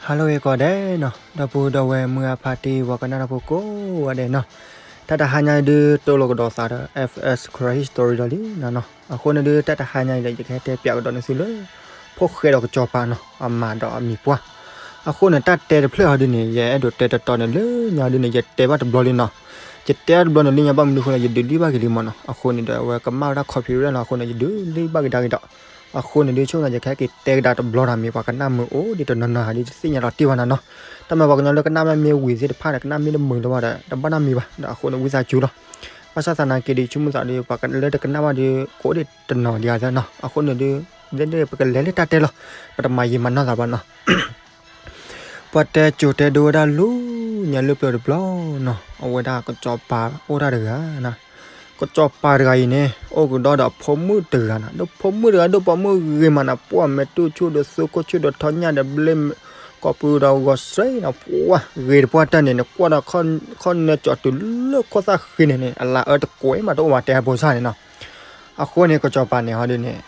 ဟါလၢအဂ့ၤကိးဂၤဒဲးနီၤ, ဒီပုၢ်ဒီဝဲၢ်မုၢ်အဖါတံၢ် ပှၤကနၣ်တၢ်ဖိကိးဂၤဒဲးနီၤ, တၢ်တဟါညါအံၤဒုး တိၢ်လိာ်ကဒီးသးဒီး F S Karen History ဒီးလံနီၤနီၤ, အဃိန့ၣ်ဒုး တၢ်တဟါညါအံၤဒီး ယကဟဲတဲပၠးကဒီးန့ၢ်သုလၢ ဖိၣ်ဃဲဒီးကစီၤပၤနီၤ အမၤဒီးအမံၤပှၢ်, အဃိန့ၣ် တၢ်တဲတဖျၢၣ်ဟီဒုးန့ၣ် ယအဲၣ်ဒိးတဲတတီၤန့ၣ်လၢညါဒုးန့ၣ် ယတဲဘၣ်တဘျီလံနီၤ, ယတဲဘၣ်တဘျီန့ၣ်လၢညါဘၣ်မနုၤအဃိန့ၣ် ယဒုးလံဘၣ်က့ၤလံမ့ၢ်နီၤ, အဃိန့ၣ်ဒီး အဝဲကမၣ်ဝဲဒၣ် copyright လီၤ, အဃိန့ၣ် ယဒုးလံဘၣ်က့ၤဒၣ်က့ၤဒီး အဃိန့ၣ်ဒုး ဆိကမိၣ်သး ယကဟဲက့ၤတဲကဒါတဘျီဒီး မ့ၢ်ပှၤကနၣ်မုာ်အိၣ်ဒံးတနီၤနီၤဧါဒုး တသ့ၣ်ညါလီၤတံၢ်ဘၣ်နၤနီၤ, တၢ်မ့ၢ်ပှၤကညီလၢကနၣ်မ့ၢ်မ့ၢ်ဝံၤသ့ၣ်တဖၣ်န့ၣ် ကနၣ်မ့ၢ်တမုာ်လၢၤဘၣ်ဒီး တဘၣ်နီတမံၤဘၣ်ဒီး အဃိန့ၣ် ဝံသးစူၤလီၤ, ဘၣ်ဆၣ်သနာ်က့ဒုး ဆိကမိၣ်သးဒုး ပှၤလၢတကနၣ်ဘၣ်ဒုး ကအိၣ်ဒံးတနီၤဒံးဧါသၢနီၤ, အဃိန့ၣ်ဒုး ဒ်ပကလဲၤလၢတၢ်တဲလီၤ, ပတမၤယံာ်မၤနီၢ်သးဘၣ်နီၤ ပှၤတဲကိၤတဲဒိဝဲဒၣ်လၢညါလၢပျၢၤတဘျီနီၤ, အဝဲဒၣ်ကစီၤပၤအိၣ်တၢ်တဂၤနီၤ, ကစီၤပၤတဂၤအံၤန့ၣ် အိၣ်ကဒီးဒီးအဖိမုၣ်တဂၤနီၤ, ဒိၣ်ဖိမုၣ်တဂၤ ဒိၣ်ပိာ်မုၣ်ဂ့ၤမးနီၤ, ပှၤမဲာ်တူၢ်ဆူၣ်ဒီးသူခိၣ်ဆူၣ်ဒီးထီညၣ်ဒီးဘျ့ ကိးပူၤဒီးဂီၤစ့နီၤ, ပှၤဂ့ၤတပှၢ်တၢၢ်န့ၣ် နကွၢ်ဒီးခီၣ်နၢကၠီတုၤလၢခိၣ်သၣ်ဃ့န့ၣ်န့ၣ် အလၤအၢတကွဲးမးတအိၣ်ဘၣ် တဲဖိစၢ်န့ၣ်နီၤ, အဃိန့ၣ် ကစီၤပၤန့ၣ်ဟီဒုးန့ၣ်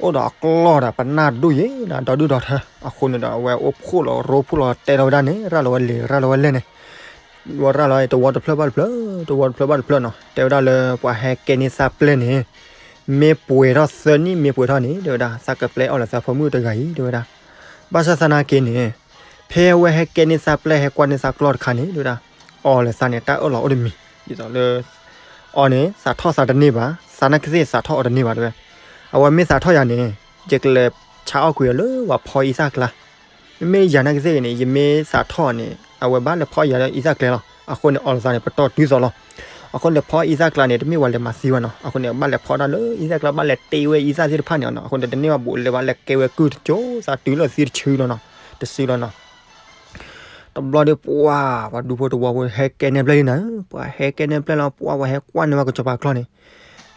အိၣ်ဒီးအကျီၢ်ဒီးပနၢ်ဒိၣ်ယဲနီၤ, ဒီဒူၣ်ဒီထၢ, အဃိန့ၣ်ဒီး အဝဲအိၣ်ဖှိၣ်လီၤရိဖှိၣ်လီၤတဲလီၤဝဲဒၣ်န့ၣ် ရၤလီၤဝဲလံာ်ရၤလီၤဝဲလဲၢ်န့ၣ်, ဝဲရၤလီၤဝဲတဝီတဖျၢၣ်ဘၣ်တဖျၢၣ်, တဝီတဖျၢၣ်ဘၣ်တဖျၢၣ်နီၤ, တဲဝဲဒၣ်လၢပှၤဟဲကဲန့ၢ်သးပျဲၢ်န့ၣ် မ့ၢ်ပှဲၤထီၣ်သၢနံၣ်မ့ၢ်ပှဲၤထီၣ်န့ၣ် တဲဝဲဒၣ် သးကပျဲအီၣ်လၢသးဖိမုၣ်တဂၤအံၤ တဲဝဲဒၣ်, ဘၣ်ဆၣ်သနာ်က့န့ၣ် ဖဲအဝဲဟဲကဲန့ၢ်သးပျဲၢ် ဟဲကွၢ်န့ၢ်သးကျီၢ်တခါန့ၣ် တဲဝဲဒၣ် အီၣ်လၢသးန့ၣ် တၢ်အၢၣ်လီၤအိၣ်တမံၤ, ဒ်သိးလၢ အီၤန့ၣ် သးထီၣ်သးတန့ၢ်ဘၣ်, သးနာ်က့သ့ၣ်သးထီၣ်အီၤတန့ၢ်ဘၣ်တဲဝဲ, အဝဲမ့ၢ်သးထီၣ်ယၤန့ၣ် ယကလဲၤဆါအီၣ်ကွံာ်အီၤလၢပှၤဖီအံသၣ်ကျါ, မ့မ့ၢ်ယၤနာ်က့သ့ၣ်ဂ့ၤန့ၣ် ယမ့ၢ်သးထီၣ်န့ၣ် အဝဲဘၣ်လဲၤဖီယၤလၢအံသၣ်ကျါလီၤ, အဃိန့ၣ် အီၣ်လၢသးန့ၣ် ပတီၢ်တုၤသိးလီၤ, အဃိန့ၣ် ဖီအံသၣ်ကျါန့ၣ် တမ့ၢ်ဝဲလဲၤမၤသံဝဲနီၤ, အဃိန့ၣ် ဘၣ်လဲၤဖီတၢ်လၢအံသၣ်ကျါ ဘၣ်လဲၤတ့ဝဲအံသၣ်သ့ၣ်တဖၣ်န့ၣ်နီၤ, အဃိန့ၣ် တန့ၢ်ဘၣ်ဘူးလဲၤဘၣ်လဲၤကဲဝဲကုၢ်တကၠိ သးတုၤလၢသံတဆူလီၤနီၤ, တစုလီၤနီၤ တဘျီဒီး ပှၤ ပှၤဒူဖိတဝီဖိဟဲကဲန့ၢ်ပျဲၢ်လံနၤ, ပှၤဟဲကဲန့ၢ်ပျဲၢ်လီၤ ပှၤ ပှၤဟဲကွၢ်န့ၢ်ဝဲကစီၤပၤကျီၢ်န့ၣ်,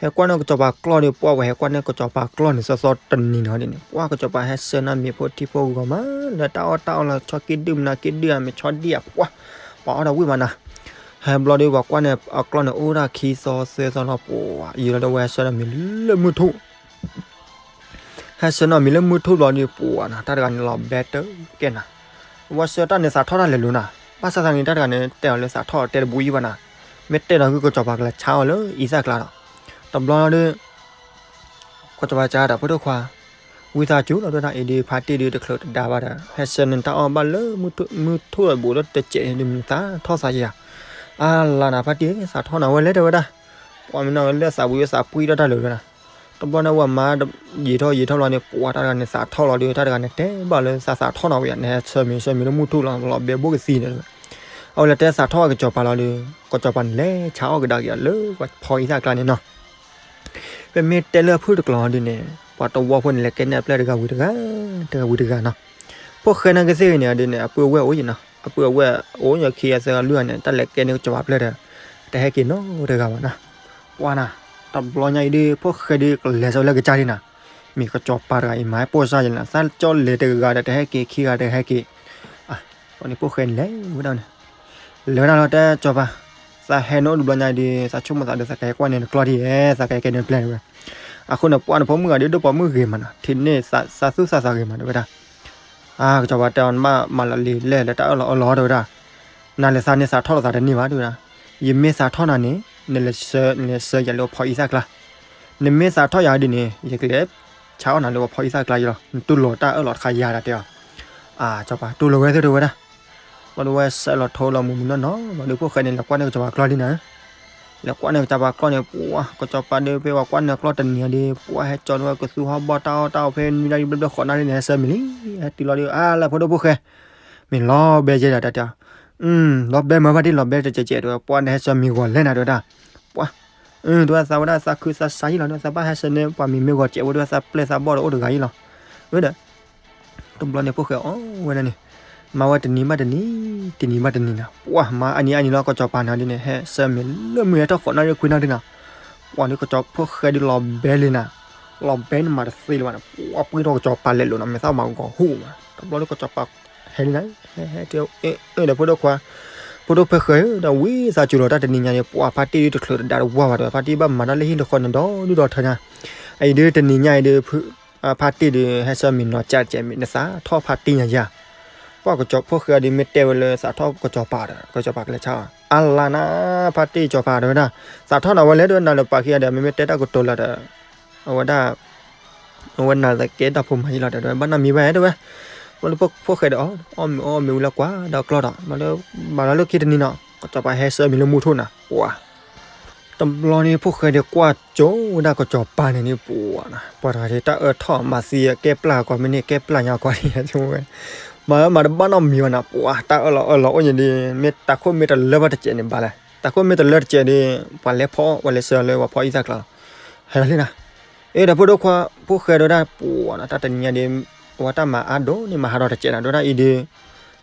ဟဲကွၢ်န့ၢ်ကစီၤပၤကျီၢ်ဒီး ပှၤ ပှၤဟဲကွၢ်န့ၢ်ကစီၤပၤကျီၢ်န့ၣ် သီသီတနံၤနီၤဒ်န့ၣ် ပှၤ ကစီၤပၤဟဲဆှၢနၤမ့ၤဖိထံဖိဂီၤမး လၢတၢ်အီၣ်တၢ်အီလီၤ ဆီက့ဒုၣ်မနုၤက့ဒုၣ်ဧါ မ့ၤဆီဒံၣ်ဧါ ပှၤ ပှၤအီၣ်ဒီးဝံၣ်မးနၤ, ဟဲဘျီဒီး ပှၤကွၢ်န့ၢ်အကျီၢ်န့ၣ် အိၣ်ဒၣ်ခံသီသၢသီလီၤ ပှၤ ယံာ်လီၤဒီး ဝဲဟဲဆှၢနၤမ့ၤလၢမုၢ်ထူၣ် ဟဲဆှၢနၤမ့ၤလၢမုၢ်ထူၣ်ဘျီဒီး ပှၤနၤ တၢ်တဂၤန့ၣ် လီၤဘဲတကဲနၤ, ဝဲဆှၢတၢ်န့ၣ် သးထီၣ်တၢ်လဲၤလိၤနၤ, ဘၣ်ဆၣ်သနာ်က့ တၢ်တဂၤန့ၣ် တဲအီၤလၢသးထီၣ်တဲတဘူးယံၣ်ဘၣ်နၤ, မ့ၢ်တဲဒီး ကစီၤပၤကလဲၤဆါအီၤလၢအံသၣ်ကျါဒီး, တဘျီဒီး ကစီၤပၤကဒီး ဖိဒိၣ်ခွါ ဝံသးစူၤလီၤ တဲဒၣ်အံၤဒုး ဖါတံၢ်ဒုးတချုးတဒါဘၣ်ဒီး ဟဲဆှၢန့ၢ်တၢ်အီၣ်ဘၣ်လၢမုၢ်ထူၣ်တဘူးဒီးတစဲးန့ၣ်ဒုး မ့ၢ်သးထီၣ်သးယၤ, အါလါနၤ ဖါတံၢ် သးထီၣ်နၤဝဲလဲၣ် တဲဝဲဒၣ်, ပှၤမ့ၢ်နီၤဝဲလၢသးဝံၤဝဲသးပှံၢ်ထီၣ်တၢ်လၢာ်ဝဲဒၣ်, တဘျီန့ၣ် ဝဲမၤ ယံာ်ထီၣ်ယံာ်ထီၣ်လီၤန့ၣ် ပှၤ တၢ်တဂၤန့ၣ် သးထီၣ်လီၤဒီး တၢ်တဂၤန့ၣ် တဲဘၣ်လၢသးသးထီၣ်နၤဝဲယၤ နဟဲဆှၢမ့ၤဆှၢမ့ၤလၢမုၢ်ထူၣ်လီၤ လီၤဘဲဘိကသံန့ၣ်, အဝဲလဲၤတဲသးထီၣ်ကစီၤပၤလီၤဒီး ကစီၤပၤန့ၣ်လဲၤဆါအီၣ်ကဒါက့ၤအီၤလၢပှၤဖီအံသၣ်ကျါန့ၣ်နီၤ ပမ့ၢ်တဲလၢအဖုၣ်တကျိၤဒ်န့ၣ် ပှၤတဝီဖိန့ၣ် လဲၤကဲန့ၢ်အပျဲၢ်တဂၤဝံၤတဂၤ, တဂၤဝံၤတဂၤနီၤ, ဖိၣ်ဃဲနာ်က့သ့ၣ်ဂ့ၤန့ၣ် ဒ်န့ၣ် အပုၢ်အဝဲၢ်အိၣ်ယံၤနီၤ, အပုၢ်အဝဲၢ်အိၣ်ယံၤခံဂၤသၢဂၤလွံၢ်ဂၤန့ၣ် တၢ်လဲၤကဲန့ၢ်ကစီၤပၤပျဲၢ်ဒီး တဟဲက့ၤနီတဂၤဘၣ်နီၤ, ပှၤနၤ, တဘျီညါအံၤဒုး ဖိၣ်ဃဲဒုးကလဲၤစၢၤလၢကစၢ်ဒ်နၤ, မ့ၢ်ကစီၤပၤတဂၤအံၤ မၤပိာ်စၢ်ယံၤနၤ သးကၠီလဲၤတဂၤဒီး တဟဲက့ၤခံဂၤ တဟဲက့ၤ ပှၤန့ၣ်ဖိၣ်ဃဲန့ၣ်လဲၤဝဲဒၣ်န့ၣ် လဲၤဝဲဒၣ်လီၤ တဲကစီၤပၤ, သးဟဲနအိၣ်တဘျီညါအံၤဒီး သးဆိကမိၣ်သးဒီး သးကဟဲကွၢ်န့ၢ်နကျီၢ်ဒ်အံၤ သးကဟဲကဲန့ၢ်ပျဲၢ်ဝဲ, အဃိန့ၣ် ပှၤန့ၣ်ဖိမုၣ်ဂၤဒုး ဒိၣ်ပိာ်မုၣ်ဂ့ၤမးနီၤ ထံၣ်န့ၢ်သးသူၣ်သးသးဂ့ၤမး တဲဝဲဒၣ်, ကစီၤပၤတဲအီၤ နဘၣ်မၤလီၤလံာ်လဲၢ်လၢတၢ်အၢၣ်လီၤအၢၣ်လီၤ တဲဝဲဒၣ်, နလဲၤသးန့ၣ်သးထီၣ်လီၤသးတန့ၢ်ဘၣ် တဲဝဲဒၣ်, ယမ့ၢ်သးထီၣ်နၤန့ၣ် နလဲၤဆှၢယၤလၢပှၤဖီအံသၣ်ကျါ, နမ့ၢ်သးထီၣ်ယၤဒ်န့ၣ် ယကလဲၤဆါအီၣ်နၤလၢပှၤဖီအံသၣ်ကျါယံၤလီၤ နတူၢ်လိာ်တၢ်အၢၣ်လီၤတခါယၤဒီးတဲအီၤ, ကစီၤပၤတူၢ်လိာ်ဝဲသ့ၣ်တဲဝဲဒၣ် ဘျီဒီးဝဲဆဲးလီၤထိလီၤမုၢ်မုၢ်နီၢ်နီၢ် ဘျီဒီးဖိၣ်ဃဲန့ၣ် လဲၤကွၢ်န့ၢ်ကစီၤပၤကျီၢ်လံနၤ, လဲၤကွၢ်န့ၢ်ကစီၤပၤကျီၢ်န့ၣ် ပှၤ ကစီၤပၤဒီး ဖဲပှၤကွၢ်န့ၢ်ကျီၢ်တနံၤအံၤဒီး ပှၤဟဲကၠီဝဲကသူဟီၣ်ဘီၣ်တၢ်အီၣ်တၢ်အီဖဲနွံနၣ်ရံၣ်ဘျဲၣ်ဘျဲၣ်ဃိးနၣ်ရံၣ်န့ၣ် ဟဲဆှၢမ့ၤလံ, ဟဲတုၤလီၤဒီး အါလၢဖိဒိၣ်ဖိၣ်ဃဲ မ့ၢ်လီၤဘဲယဲဒၣ်တၢ်တဲအီၤ, လီၤဘဲမၤဖါတံၢ်လီၤဘဲတစဲးစဲးတဲဝဲ ပှၤနဟဲဆှၢမ့ၤဂီၤလဲၣ်နၤတဲဝဲဒၣ်, ပှၤ တဲဝဲသးဝဲဒၣ်သးခုသးစါယံၤလီၤ တဲဝဲသးဘၣ်ဟဲဆှၢန့ၢ်ပှၤမ့ၤမ့ၢ်ဂီၤစဲးဝဲ တဲဝဲသးပျဲၢ်သးဘီၣ်ဒီးအိၣ်တဂၤယံၤလီၤ, ဝဲဒီး တဘျီန့ၣ် ဖိၣ်ဃဲအီၣ်ဝဲဒၣ်န့ၣ်, မၤဝဲတနံၤဘၣ်တနံၤ, တနံၤဘၣ်တနံၤနၤ, ပှၤမၤအနံၤအါနံၤလီၤ ကစီၤပၤနၤဒ်န့ၣ် ဟဲဆှၢမ့ၤလၢမုၢ်ဟဲထီၣ်ဃိးနၣ်ရံၣ်ခွံနၣ်ရံၣ်နၤ, ပှၤဒ်ကစီၤဖိၣ်ဃဲဒ်လီၤဘဲလံနၤ, လီၤဘဲန့ၣ်မၤတသ့လၢၤဘၣ်န့ၣ် ပှၤပှ့ၤထီၣ်ကစီၤပၤလဲၤလိာ်နီၤ မ့ၢ်သးမၤဂီၤဟူၣ်မး, တဘျီဒ်ကစီၤပၤဟဲလံနၤ, ဟဲဟဲတဲအီၤ ဒီးဖိဒိၣ်ခွါ, ဖိဒိၣ်ဖိၣ်ဃဲဧၢ ဒီးဝံသးစူၤလီၤတၢ်တနံၤညါန့ၣ် ပှၤဖါတံၢ်ဒ်တချုးတဒါတဝါဘၣ်ဒီး ဖါတံၢ်ဘၣ်မၤတၢ်လၢဟံၣ်လၢဃီန့ၣ်ဒီဒူၣ်ဒီထၢညါ, အအံၤဒ်တနံၤညါအံၤဒ် ဖါတံၢ်ဒ်ဟဲဆှၢမ့ၤနီၤကၠးတကဲးမ့ၢ်နသးထီၣ်ဖါတံၢ်ညါယၤ, ပှၤကစီၤဖိၣ်ဃဲအံၤဒ်မ့ၢ်တဲဝဲလၢသးထီၣ်ကစီၤပၤဒီး ကစီၤပၤကလဲၤဆါအီၤ အါလါနၤ ဖါတံၢ်ကစီၤပၤတဲဝဲဒၣ် သးထီၣ်နၤဝဲလဲၣ် တဲဝဲနၤလၢပှၤခံဂၤဒီး မ့မ့ၢ်တဲတၢ်ကတိၤလၢာ်ဒီး အဝဲဒၣ် အဝဲနၤလၢကဲတၢ်ဖိမၤယံၤလီၤဒီး တဲဝဲဘၣ်နီတမံၤဘၣ် တဲဝဲ ဘျီလၢဖိၣ်ဃဲဒီး အီၣ်မ့ၤအီၣ်မ့ၤဝံၤလၢကွၢ်ဒီးကျီၢ်ဒီး ဘျီလၢ ဘၣ်လီၤလၢခံတနံၤနီၤ ကစီၤပၤဟဲဆှၢမ့ၤလၢမူထိၣ်နၤ ပှၤ တဘျီန့ၣ် ဖိၣ်ဃဲဒီးကွၢ်ကၠိဝဲဒၣ်ကစီၤပၤန့ၣ်န့ၣ် ပှၤနၤ ပှၤတဂၤဒ်တၢ်အၢၣ်ထီၣ်မၤသံအကဲပျၢ်ကွၢ်မ့ၢ်န့ၣ် ကဲပျၢ်ညါကွၢ်န့ၣ် ဝဲ မၤမၤတဘၣ်နီတမံၤဘၣ်နၤ ပှၤတၢ်အၢၣ်လီၤအၢၣ်လီၤအိၣ်ညါဒ် မ့ၢ်တၢ်ခိၣ်မ့ၢ်တလၢဘၣ်တစဲးန့ၣ်ဘၣ်လဲၣ် တၢ်ခိၣ်မ့ၢ်တလၢတစဲးဒ် ပှၤလဲၤဖီၣ် ပှၤလဲၤဆှၢလၢပှၤဖီၣ်အံသၣ်ကျါလီၤ ဟဲလီၤလံနၤ အ့ဒီးဖိဒိၣ်ခွါ ဖိၣ်ဃဲတဲဝဲဒၣ် ပှၤနၤ တၢ်တနံၤညါဒ် အဝဲတၢ်မၤအါဒိၣ်န့ၣ် မၤဟးထီၣ်တစဲးနၤ တဲဝဲဒၣ်အံၤဒ်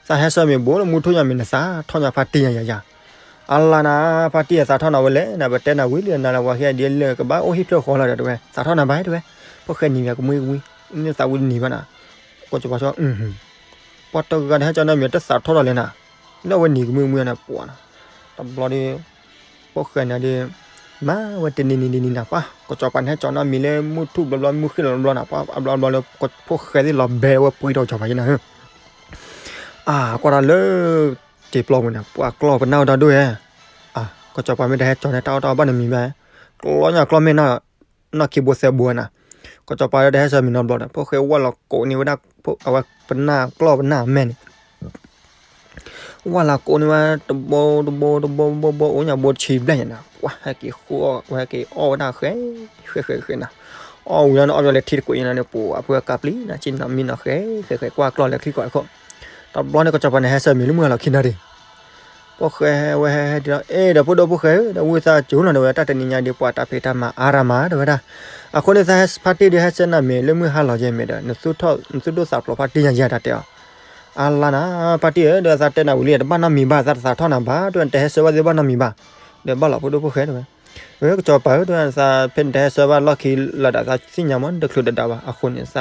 သးဟဲဆှၢမ့ၤဘိလၢမူထိၣ်ညါမ့ၢ်နသးထီၣ်ညါဖါတံၢ်ညါယၤယၤ အါလါနၤ ဖါတံၢ်ယၤသးထီၣ်နၤဝဲလဲၣ်နၤ ပတဲနၤဝံၤလံနၤလၢပှၤခံဂၤဒ်လၢကဘၣ်အိၣ်ဟံၣ်ဖျၢၣ်ဃီလီၤဒီးတဲဝဲ သးထီၣ်နၤဘၣ်တဲဝဲ ဖိၣ်ဃဲနံၤမ့ၢ်ကမှံကမှံ န့ၣ်သးဝံၤတနံၤဘၣ်နၤ ကစီၤပၤဆိ ပှၤတဂၤတဟဲကၠီနီတမံၤ တသးထီၣ်ဒီးလဲၣ်နၤ လၢအဝဲနံၤကမှံကမှံနၤ ပှၤနၤ တဘျီဒီး ဖိၣ်ဃဲန့ၣ်ဒီး မၤဝဲတနံၤနံၤနံၤနံၤနၤ ပှၤ ကစီၤပၤန့ၣ်ဟဲကၠီနီတမံၤလၢမူထိၣ်ဘျီဘျီ မူဃ့ၣ်လီၤဘျီနၤ ပှၤအဘျီဘျီလၢ ဖိၣ်ဃဲသ့ၣ်လီၤဘဲဝဲပှ့ၤထီၣ်ကစီၤပၤယဲနၤ အါ ကွၢ်တၢ်လၢ တ့ၢ်ပျီပူၤန့ၣ် ပှၤကျီၢ်ပနၢ်ဝဲဒီဒိၣ်ဧါ အါ ကစီၤပၤမ့ၢ်တဟဲကၠီန့ၣ် တၢ်အီၣ်တၢ်အီဘၣ်နမံၤဘၣ် ကျီၢ်ညါကျီၢ်မဲၢ်နီၢ် နီၢ်ခံဘိသၢဘိနၤ ကစီၤပၤလၢတဟဲဆှၢမ့ၤနီတဘျီဒီး ဖိၣ်ဃဲဝဲလီၤကိးန့ၢ်ဝဲဒၣ် အဝဲပနၢ်ကျီၢ်ပနၢ်မဲၢ်န့ၣ် ဝဲလီၤကိးန့ၢ်ဝဲ တဘိတဘိတဘိဘိဘိ အိၣ်ညါဘိတဆံဘျဲၣ်ညါနၤ ပှၤဟဲက့ၤဃိအီၣ် ဟဲက့ၤအီၣ်ဝဲဒၣ်ဃဲ ဃဲဃဲဃဲနၤ အီၣ်ဝံၤလီၤန့ၣ် အီၣ်ဝံၤလၢထံတကွံာ်ညါန့ၣ် ပှၤအဖုအကါပျံၤနၤ ဆ့ၣ်နီၤမံနီၤဃဲ ဃဲဃဲ ကွၢ်ကျီၢ်လဲၤချံကွၢ်ခိၣ် တဘျီန့ၣ် ကစီၤပၤန့ၣ်ဟဲဆှၢမ့ၤလၢမုၢ်ဟါလီၤခံနၤဒံး ဖိၣ်ဃဲဝဲဟဲဟဲဒ်လီၤ အ့ဒီး ဖိဒိၣ်ဖိၣ်ဃဲဧၢ ဒီးဝံသးစူၤလီၤ တဲဝဲ တၢ်တနံၤညါဒ် ပှၤတၢ်ဖံးတၢ်မၤအါတၢ်မၤ တဲဝဲဒၣ် အဃိန့ၣ် သးဟဲဖါတံၢ်ဒ် ဟဲဆှၢနၤမ့ၤလၢမုၢ်ဟါလီၤယဲမ့ၤဒီး နသူၣ်ဒိၣ်သးဖျိးဖါတံၢ်ညါယဲ တၢ်တဲအီၤ အါလါနၤ ဖါတံၢ်ဧၢ ဒီးသးတဲနၤဝံၤလံ တဘၣ်နီတမံၤဘၣ် သးတသးထီၣ်နၤဘၣ် တဲဝဲ နတဟဲဆှၢဘၣ်သ့ၣ်ဘၣ်နီတမံၤဘၣ် ဒီးဘၣ်လီၤ ဖိဒိၣ်ဖိၣ်ဃဲတဲဝဲ အၢ ကစီၤပၤဧၢ တဲဝဲ သးဖဲနတဟဲဆှၢဘၣ်လီၢ်ခံလၢာ်ဒီး သးသ့ၣ်ညါမ့ၢ် နတချုးတဒါဘၣ် အဃိန့ၣ် သး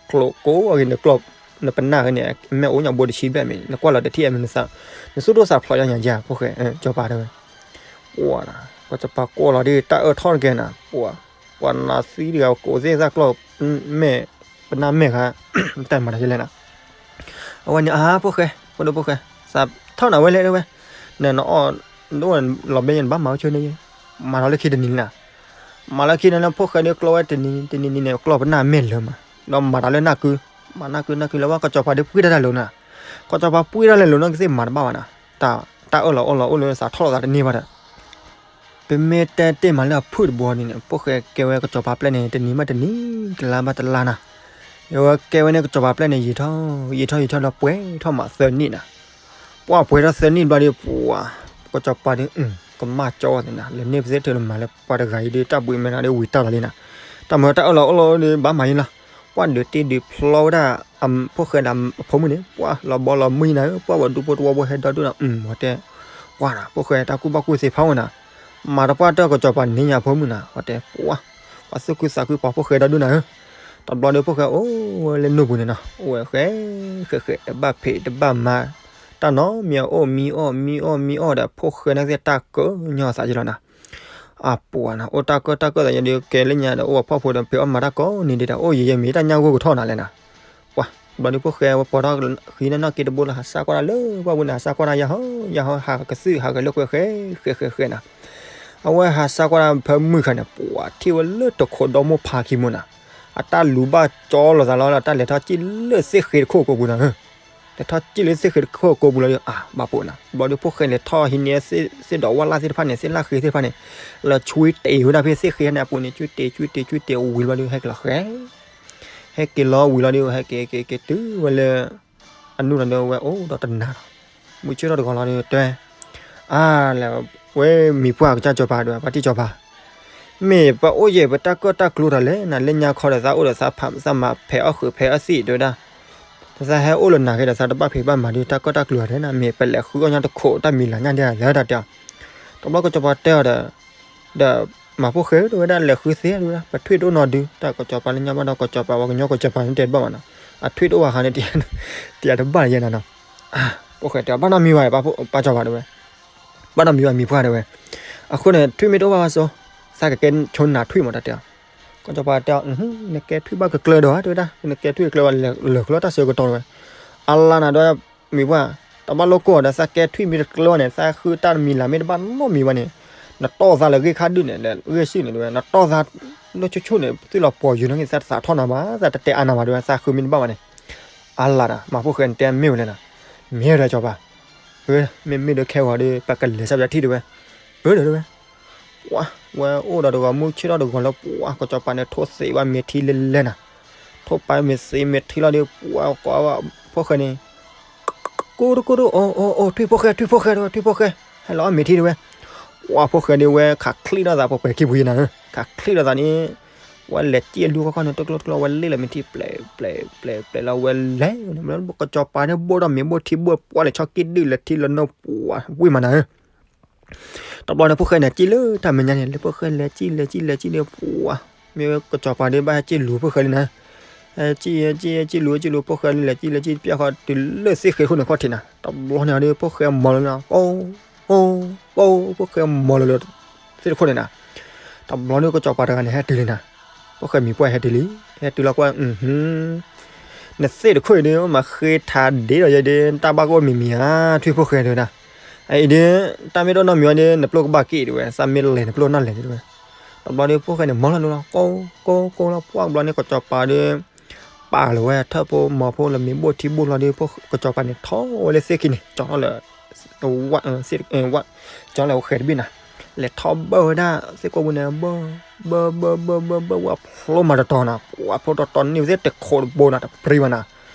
ကျိးကိးအဂ့ၤ နကျီၢ် နပနၢ်ဂ့ၤန့ၣ် အမဲၣ်အိၣ်ညါဘိတဆံဘျဲၣ်မ့ၢ် နကွၢ်လီၤတထံၣ်အမ့ၢ် နသူၣ်ဒိၣ်သးဖျိးညါယဲ ဖိၣ်ဃဲ ကစီၤပၤတဲဝဲ ပှၤနၤ ကစီၤပၤကိးလီၤဒ် တၢ်အၢၣ်ထီၣ်တကဲနၤ ပှၤ ပှၤနၤသံတဂၤ ကိးသ့ၣ်သၣ်ကျီၢ် မဲၢ် ပနၢ်မဲၢ်ဃါ တၢ်မၤတၢ်ယဲလဲၣ်နၤ အဝဲန့ၣ် အါ ဖိၣ်ဃဲ ဖိဒိၣ်ဖိၣ်ဃဲ သးထီၣ်နၤဝဲလဲၣ်တဲဝဲ နနအီၣ် နအိၣ်လီၤဘဲယဲ နဘၣ်မၤဝဲဆိန့ၣ် မၤလီၤလၢခံတနံၤလံနၤ မၤလၢခံန့ၣ် ဖိၣ်ဃဲဒ်ကျီၢ်ဝဲတနံၤ တနံၤနံၤန့ၣ် ကျီၢ်ပနၢ်မဲၢ်လၢာ်မး ဒီးမၤတၢ်လၢနၢ်ကု မၤနၢ်ကုနၢ်ကုလၢဝဲ ကစီၤပၤဒ်ပှံၢ်တၢ်တၢ်လိၤနၤ ကစီၤပၤပှံၢ်တၢ်လဲၤလိၤနီၢ်ကသ့ၣ်မၤတဘၣ်ဘၣ်နၤ တၢ် တၢ်အၢၣ်လီၤအီလီၤအိၣ်လၢသးထီၣ်လီၤသးတန့ၢ်ဘၣ်ဒီး ပမ့ၢ်တဲတ့ၢ်မးလၢအဖုၣ်တဘိန့ၣ် ဖိၣ်ဃဲကဲဝဲကစီၤပၤပျဲၢ်န့ၣ် တနံၤဘၣ်တနံၤ တလါဘၣ်တလါနၤ အဝဲကဲဝဲန့ၣ်ကစီၤပၤပျဲၢ်န့ၣ် ယံာ်ထီၣ် ယံာ်ထီၣ်ယံာ်ထီၣ်ဒီး ပှဲၤထီၣ်မးသၢနံၣ်နၤ ပှၤပှဲၤထီၣ်သၢနံၣ်ဘျီဒီး ပှၤ ကစီၤပၤဒီး ကမၣ်ကၠီဝဲသ့ၣ်နၤ လဲၤန့ၢ်ပသ့ၣ်ထုးလၢမၤလၢပှၤတဂၤအံၤဒီး တၢ်ဘှံးမဲာ်နၤဒီးဝံၤတၢ်လီၤလံနၤ တၢ်မၤတၢ်အၢၣ်လီၤအီလီၤဒီး ဘၣ်မၤယံၤလီၤ ပှၤဒုးတ့ဒုးဖျီဝဲဒၣ် ဖိၣ်ဃဲဒီးအဖိမုၣ်န့ၣ် ပှၤလီၤဘီလီၤမုၢ်နၤဧၢ ပှၤဝဲဒူဖိတဝီဘိဟဲဒီဒူၣ်နၤ အဝဲတဲ ပှၤနၤ ဖိၣ်ဃဲ တၢ်ကူၣ်ဘၣ်ကူၣ်သ့ဖးဝဲနၤ မၤတပှၢ်တၢ်ကစီၤပၤန့ၣ်ညါဖိမုၣ်နၤ အဝဲတဲ ပှၤ ပှၤသူၣ်ခုသးခုပှၤဖိၣ်ဃဲဒီဒူၣ်နၤဧၢ တဘျီဒီးဖိၣ်ဃဲအိၣ်ဝဲလၢနိၣ်ပူၤန့ၣ်နီၤ အိၣ်ဝဲဃဲ ဃဲဃဲ တဘၣ်ဖံးတဘၣ်မၤ တၢ်နီတမံၤ အိၣ်မံအီၣ်မံအီၣ်မံအီၣ်ဒီး ဖိၣ်ဃဲန့ၣ်ကသ့ၣ်တၢ်ကၢညီသးယံၤလီၤနၤ အပှၤနၤ အိၣ်တၢ်ကၢၣ်တၢ်ကၢၣ်သးယံၤဒီး ကဲလၢညါဒီး အိၣ်ဝဲဖှီၣ်ဖိဒီးဖံးအီၣ်မၤတၢ်ကိးနံၤဒဲးဒီး အိၣ်ယံာ်ယံာ်မ့ၢ်တၢ်ညၣ်ဂိၢ်ကထီၣ်နၤလဲၣ်နၤ ပှၤ ဘျီဒီးဖိၣ်ဃဲဝဲပိာ်ထီၣ်ဃံန့ၣ်နီၢ်က့တဘိလၢဟးစၢ်ကွၢ်တၢ်လၢပှၢ်ပူၤန့ၣ် ဟးစၢ်ကွၢ်တၢ်ယၤဟီ ယၤဟီ ဟးကသုၣ်ဟးဂဲၤလၢကွဲဃဲ ဃဲဃဲဃဲနၤ အဝဲဟးစၢ်ကွၢ်တၢ်ဖဲမုၢ်ခါန့ၣ် ပှၤထံၣ်ဝဲလၢတခိးဒီမိၢ်ဖးခံမူနၤ အတၢ်လူၤဘၣ်ကၠီလိာ်သးလီၤ တၢ်လဲၤထီၣ်စံၣ်လၢသ့ၣ်ဃ့တခိၣ်ကိးပူၤနၤ လဲၤထီၣ်စံၣ်လၢသ့ၣ်ဃ့တခိၣ်ကိးပူၤလီၤဒီး အါ ဘၣ်ပိာ်နၤ ဘျီဒီးဖိၣ်ဃဲလဲၤထီၣ်ဟံးန့ၢ်သ့ၣ်ဒီးဝၣ်လၢ်သ့ၣ်တဖၣ်န့ၣ် သ့ၣ်လၢ်ဃ့သ့ၣ်တဖၣ်န့ၣ် လၢဆွံတ့ၢ်ဝဲဒၣ်ဖဲသ့ၣ်ဃ့န့ၣ်အပူၤန့ၣ် ဆွံတ့ၢ်ဆွံတ့ၢ်ဆွံတ့ၢ်ဝံၤဘျီဒီး ဟဲက့ၤလီၤဃဲ ဟဲက့ၤလီၤဝံၤလီၤဒီး ဟဲက့ၤက့ၤက့ၤတုၤဝဲလၢ အနုာ်လီၤဒီးဝဲအိၣ်ဒီးတနၤလီၤ မုၢ်ဆ့ၣ်ထီၣ်တဂီၤလီၤဒီးတဲ အါ လဲၤ ဝဲမံၤပှၢ်ကစၢ်စီၤပၤဒီး ပှၤတံၢ်စီၤပၤ မ့ၢ်ပအိၣ်ယဲၢ်ပတၢ်ကၢၣ်တၢ်ကျူတၢ်လဲၣ်နၤ လၢညါခီဒီးသးအိၣ်ဒီးသးဖးသးမၤဖဲးအီၣ်ဃုာ်ဖဲးအီၣ်သံးတဲဝဲဒၣ် သးဟဲအိၣ်လၢနၤက့ဒီးသးတဘၣ်ဖံးဘၣ်မၤဒုး တၢ်ကၢၣ်တၢ်ကျူတၢ်လဲၣ်နၤ မ့ၢ်ပလဲၤဃုအီၣ်ညါတခိးတၢ်မံၤလၤညါဒ်လဲၣ်တၢ်တဲအီၤ တဘျီကစီၤပၤတဲအီၤဒီး ဒီးမၤဖိၣ်ဃဲတဲဝဲဒၣ် လဲၤဃုသ့တဲဝဲဒၣ် ပထွံၣ်တအိၣ်နီတဒု တၢ်ကစီၤပၤလၢညါဘၣ်ဒီးကစီၤပၤဝဲကညီကစီၤပၤန့ၣ်တဲတဘၣ်ဘၣ်နီၤ အထွံၣ်တအိၣ်ဘၣ်ဃါန့ၣ် တယၤတဘၣ်ယဲနၤနီၤ ဖိၣ်ဃဲတဲအီၤ ဘၣ်နီတမံၤဘၣ် ပၢ်စီၤပၤတဲဝဲ ဘၣ်နီတမံၤဘၣ်မံၤပှၢ်တဲဝဲ အဃိန့ၣ် ထွံၣ်မ့ၢ်တအိၣ်ဘၣ်ဘၣ်စီၤ သးကကဲဆိနၤထွံၣ်မးတၢ်တဲအီၤ ကစီၤပၤတဲအီၤ နကဲထွံၣ်ဘၣ်ကကျၢၤဒီးတဲဝဲဒၣ် နကဲထွံၣ်ကကျၢၤဘၣ်လၢာ်ကျီတၢ်ဆၢကတီၢ်တဲဝဲ အလါနၤဒီး မံၤပှၢ်, တဘၣ်လိၣ်ကိၢ်ဒီး သးကဲထွံၣ်မ့ၢ်တကျၢၤဘၣ်န့ၣ် သးဃုတၢ်မံၤလၢ်မ့ၢ်တဘၣ်နီတမံၤဘၣ်န့ၣ်, နတီၢ်သးလၢဂ့ၢ်ခါဒုၣ်န့ၣ် လၢဂ့ၢ်စုၣ်န့ၣ်တဲဝဲ, နတီၢ်သးလၢဆိဆိၣ်န့ၣ် ပသုလီၤပှီၤယုာ်နီၣ်ဂံၢ် သးတသးထီၣ်နၤဘၣ်, သးတတဲအါနၤဘၣ်တဲဝဲ, သးဃုမ့ၢ်တဘၣ်ဘၣ်န့ၣ်. အါလၢ်ဒီး မၤဖိၣ်ဃဲန့ၣ်တဲမ့ၢ်ဝဲလဲၣ်နီၤ, မ့ၢ်ဒီးကၠီၤပၤ, မ့မ့ၢ်ဒီးခဲဂီၤဒီး ပကလဲၤဆၢပယီၤထံၣ်တဲဝဲ, အၢဒီးတဲဝဲ ပှၤဝဲအိၣ်ဒီးတဂီၤမုၢ်ဆ့ၣ်ထီၣ်တဂီၤလၢ ပှၤကၠီၤပၤန့ၣ် ထိၣ်သ့ဝဲမ့ၤထံလဲၤလဲၤနၤ, ထိၣ်ပာ်မ့ၤသ့မ့ၤထံလီၤဒီး ပှၤကိးဝဲဖိၣ်ဃဲန့ၣ်, ကိၢ်တကိၢ်တအိၣ်အိၣ်အိၣ် ထွံၣ်ဖိၣ်ဃဲ ထွံၣ်ဖိၣ်ဃဲတဲဝဲ ထွံၣ်ဖိၣ်ဃဲ, ဟဲလီၤအီၣ်မ့ၤထံတဲဝဲ. ပှၤဖိၣ်ဃဲဒုးဝဲခးချံၣ်ထီၣ်သး ပှဲၤပှဲၤခံပူၤယံၤနၤ, ခးချံၣ်ထီၣ်သးန့ၣ်, ဝဲလဲၤစံၣ်အလူၤခီခီန့ၣ် တကျိတကျိ ဝဲလ့ၣ်လီၤမ့ၤထံ ပျဲၢ်ပျဲၢ်ပျဲၢ်ပျဲၢ်လီၤ ဝဲလဲၤန့ၣ် ကၠီၤပၤန့ၣ် ဘိၣ်ထီၣ်မ့ၤဘိၣ်ထံဘိၣ်ပှၢ်လဲၤဆီက့ၣ်ဒုၣ်လဲၤထံလီၤနီၢ်ပှၤဝံၣ်မးနၤ တဘျီန့ၣ် ဖိၣ်ဃဲန့ၣ် စံၣ်လၢတၢ်မဲာ်ညါန့ၣ် လၢဖိၣ်ဃဲလဲၤစံၣ်လဲၤစံၣ်လဲၤစံၣ်ဒီး ပှၤ မ့ၢ်ဝဲကၠီၤပၤဒီး ဘၣ်ဟဲစံၣ်လူၤဖိၣ်ဃဲလံနၤ, ဟဲစံၣ်စံၣ်စံၣ်လူၤစံၣ်လူၤ ဖိၣ်ဃဲလံ လဲၤစံၣ်လဲၤစံၣ် ပျဲၢ်ဃီတုၤလၢသ့ၣ်ဃ့ခိၣ်န့ၣ်ခီၣ်ထံးနၤ, တဘျီန့ၣ်ဒီး ဖိၣ်ဃဲမၤလီၤလီၤ ကိၢ်ကိၢ်ကိၢ် ဖိၣ်ဃဲမၤလီၤလီၤ သ့ၣ်တခိၣ်န့ၣ်နၤ, တဘျီန့ၣ် ကၠီၤပၤတဂၤန့ၣ် ဟဲတုၤလံနၤ, ဖိၣ်ဃဲမံၤပှၢ်ဟဲတုၤလံ, ဟဲတုၤလီၤကွၢ် နသ့ၣ်တခိၣ်အံၤဒီး မၤဃ့ထးဒ့ဒီးယဲဒီး တၢ်ဘၣ်ကအိၣ်မံၤမံၤဧါ ထွံၣ်ဖိၣ်ဃဲတဲဝဲဒၣ်, အံၤဒီး တၢ်မ့ၢ်တအိၣ်နီတမံၤဝဲဒီး နပျိၢ်ကဘၣ်က့ၣ်တဲဝဲ သးမ့ၢ်လဲၤနပျိၢ်နီၢ်လဲၤတဲဝဲ, တဘျီဒီး ဖိၣ်ဃဲန့ၣ် မၤလီၤလီၤ ကိၢ်ကိၢ်ကိၢ်လီၤ ပှၢ်တဘျီန့ၣ် ကၠီၤပၤဒီး ပာ်လီၤဝဲထၢၣ်ဖိမီၤဖိလၢမ့ၤဘိၣ်ထံဘိၣ်လီၤဒီး ကၠီၤပၤန့ၣ် ထီၣ်ဝဲလၢသ့ၣ်ခံန့ၣ် ကၠီၤထီၣ်လၢ ဝၣ် ကၠီၤလၢဝဲဃဲၤတဘ့ၣ်နၤ, လဲၤထီၣ်ဘၢဝဲဒၣ်သ့ၣ်ကိာ်ပူၤန့ၣ် ဘၢ ဘၢ ဘၢ ဘၢ ဘၢ ဘၢ ဝဲဖျိမၤတတီၤနၤ, ပှၤဖျိတတီၤန့ၢ်ဝဲသ့ၣ်တခိးတဘိနၤ တပြံဘၣ်နၤ,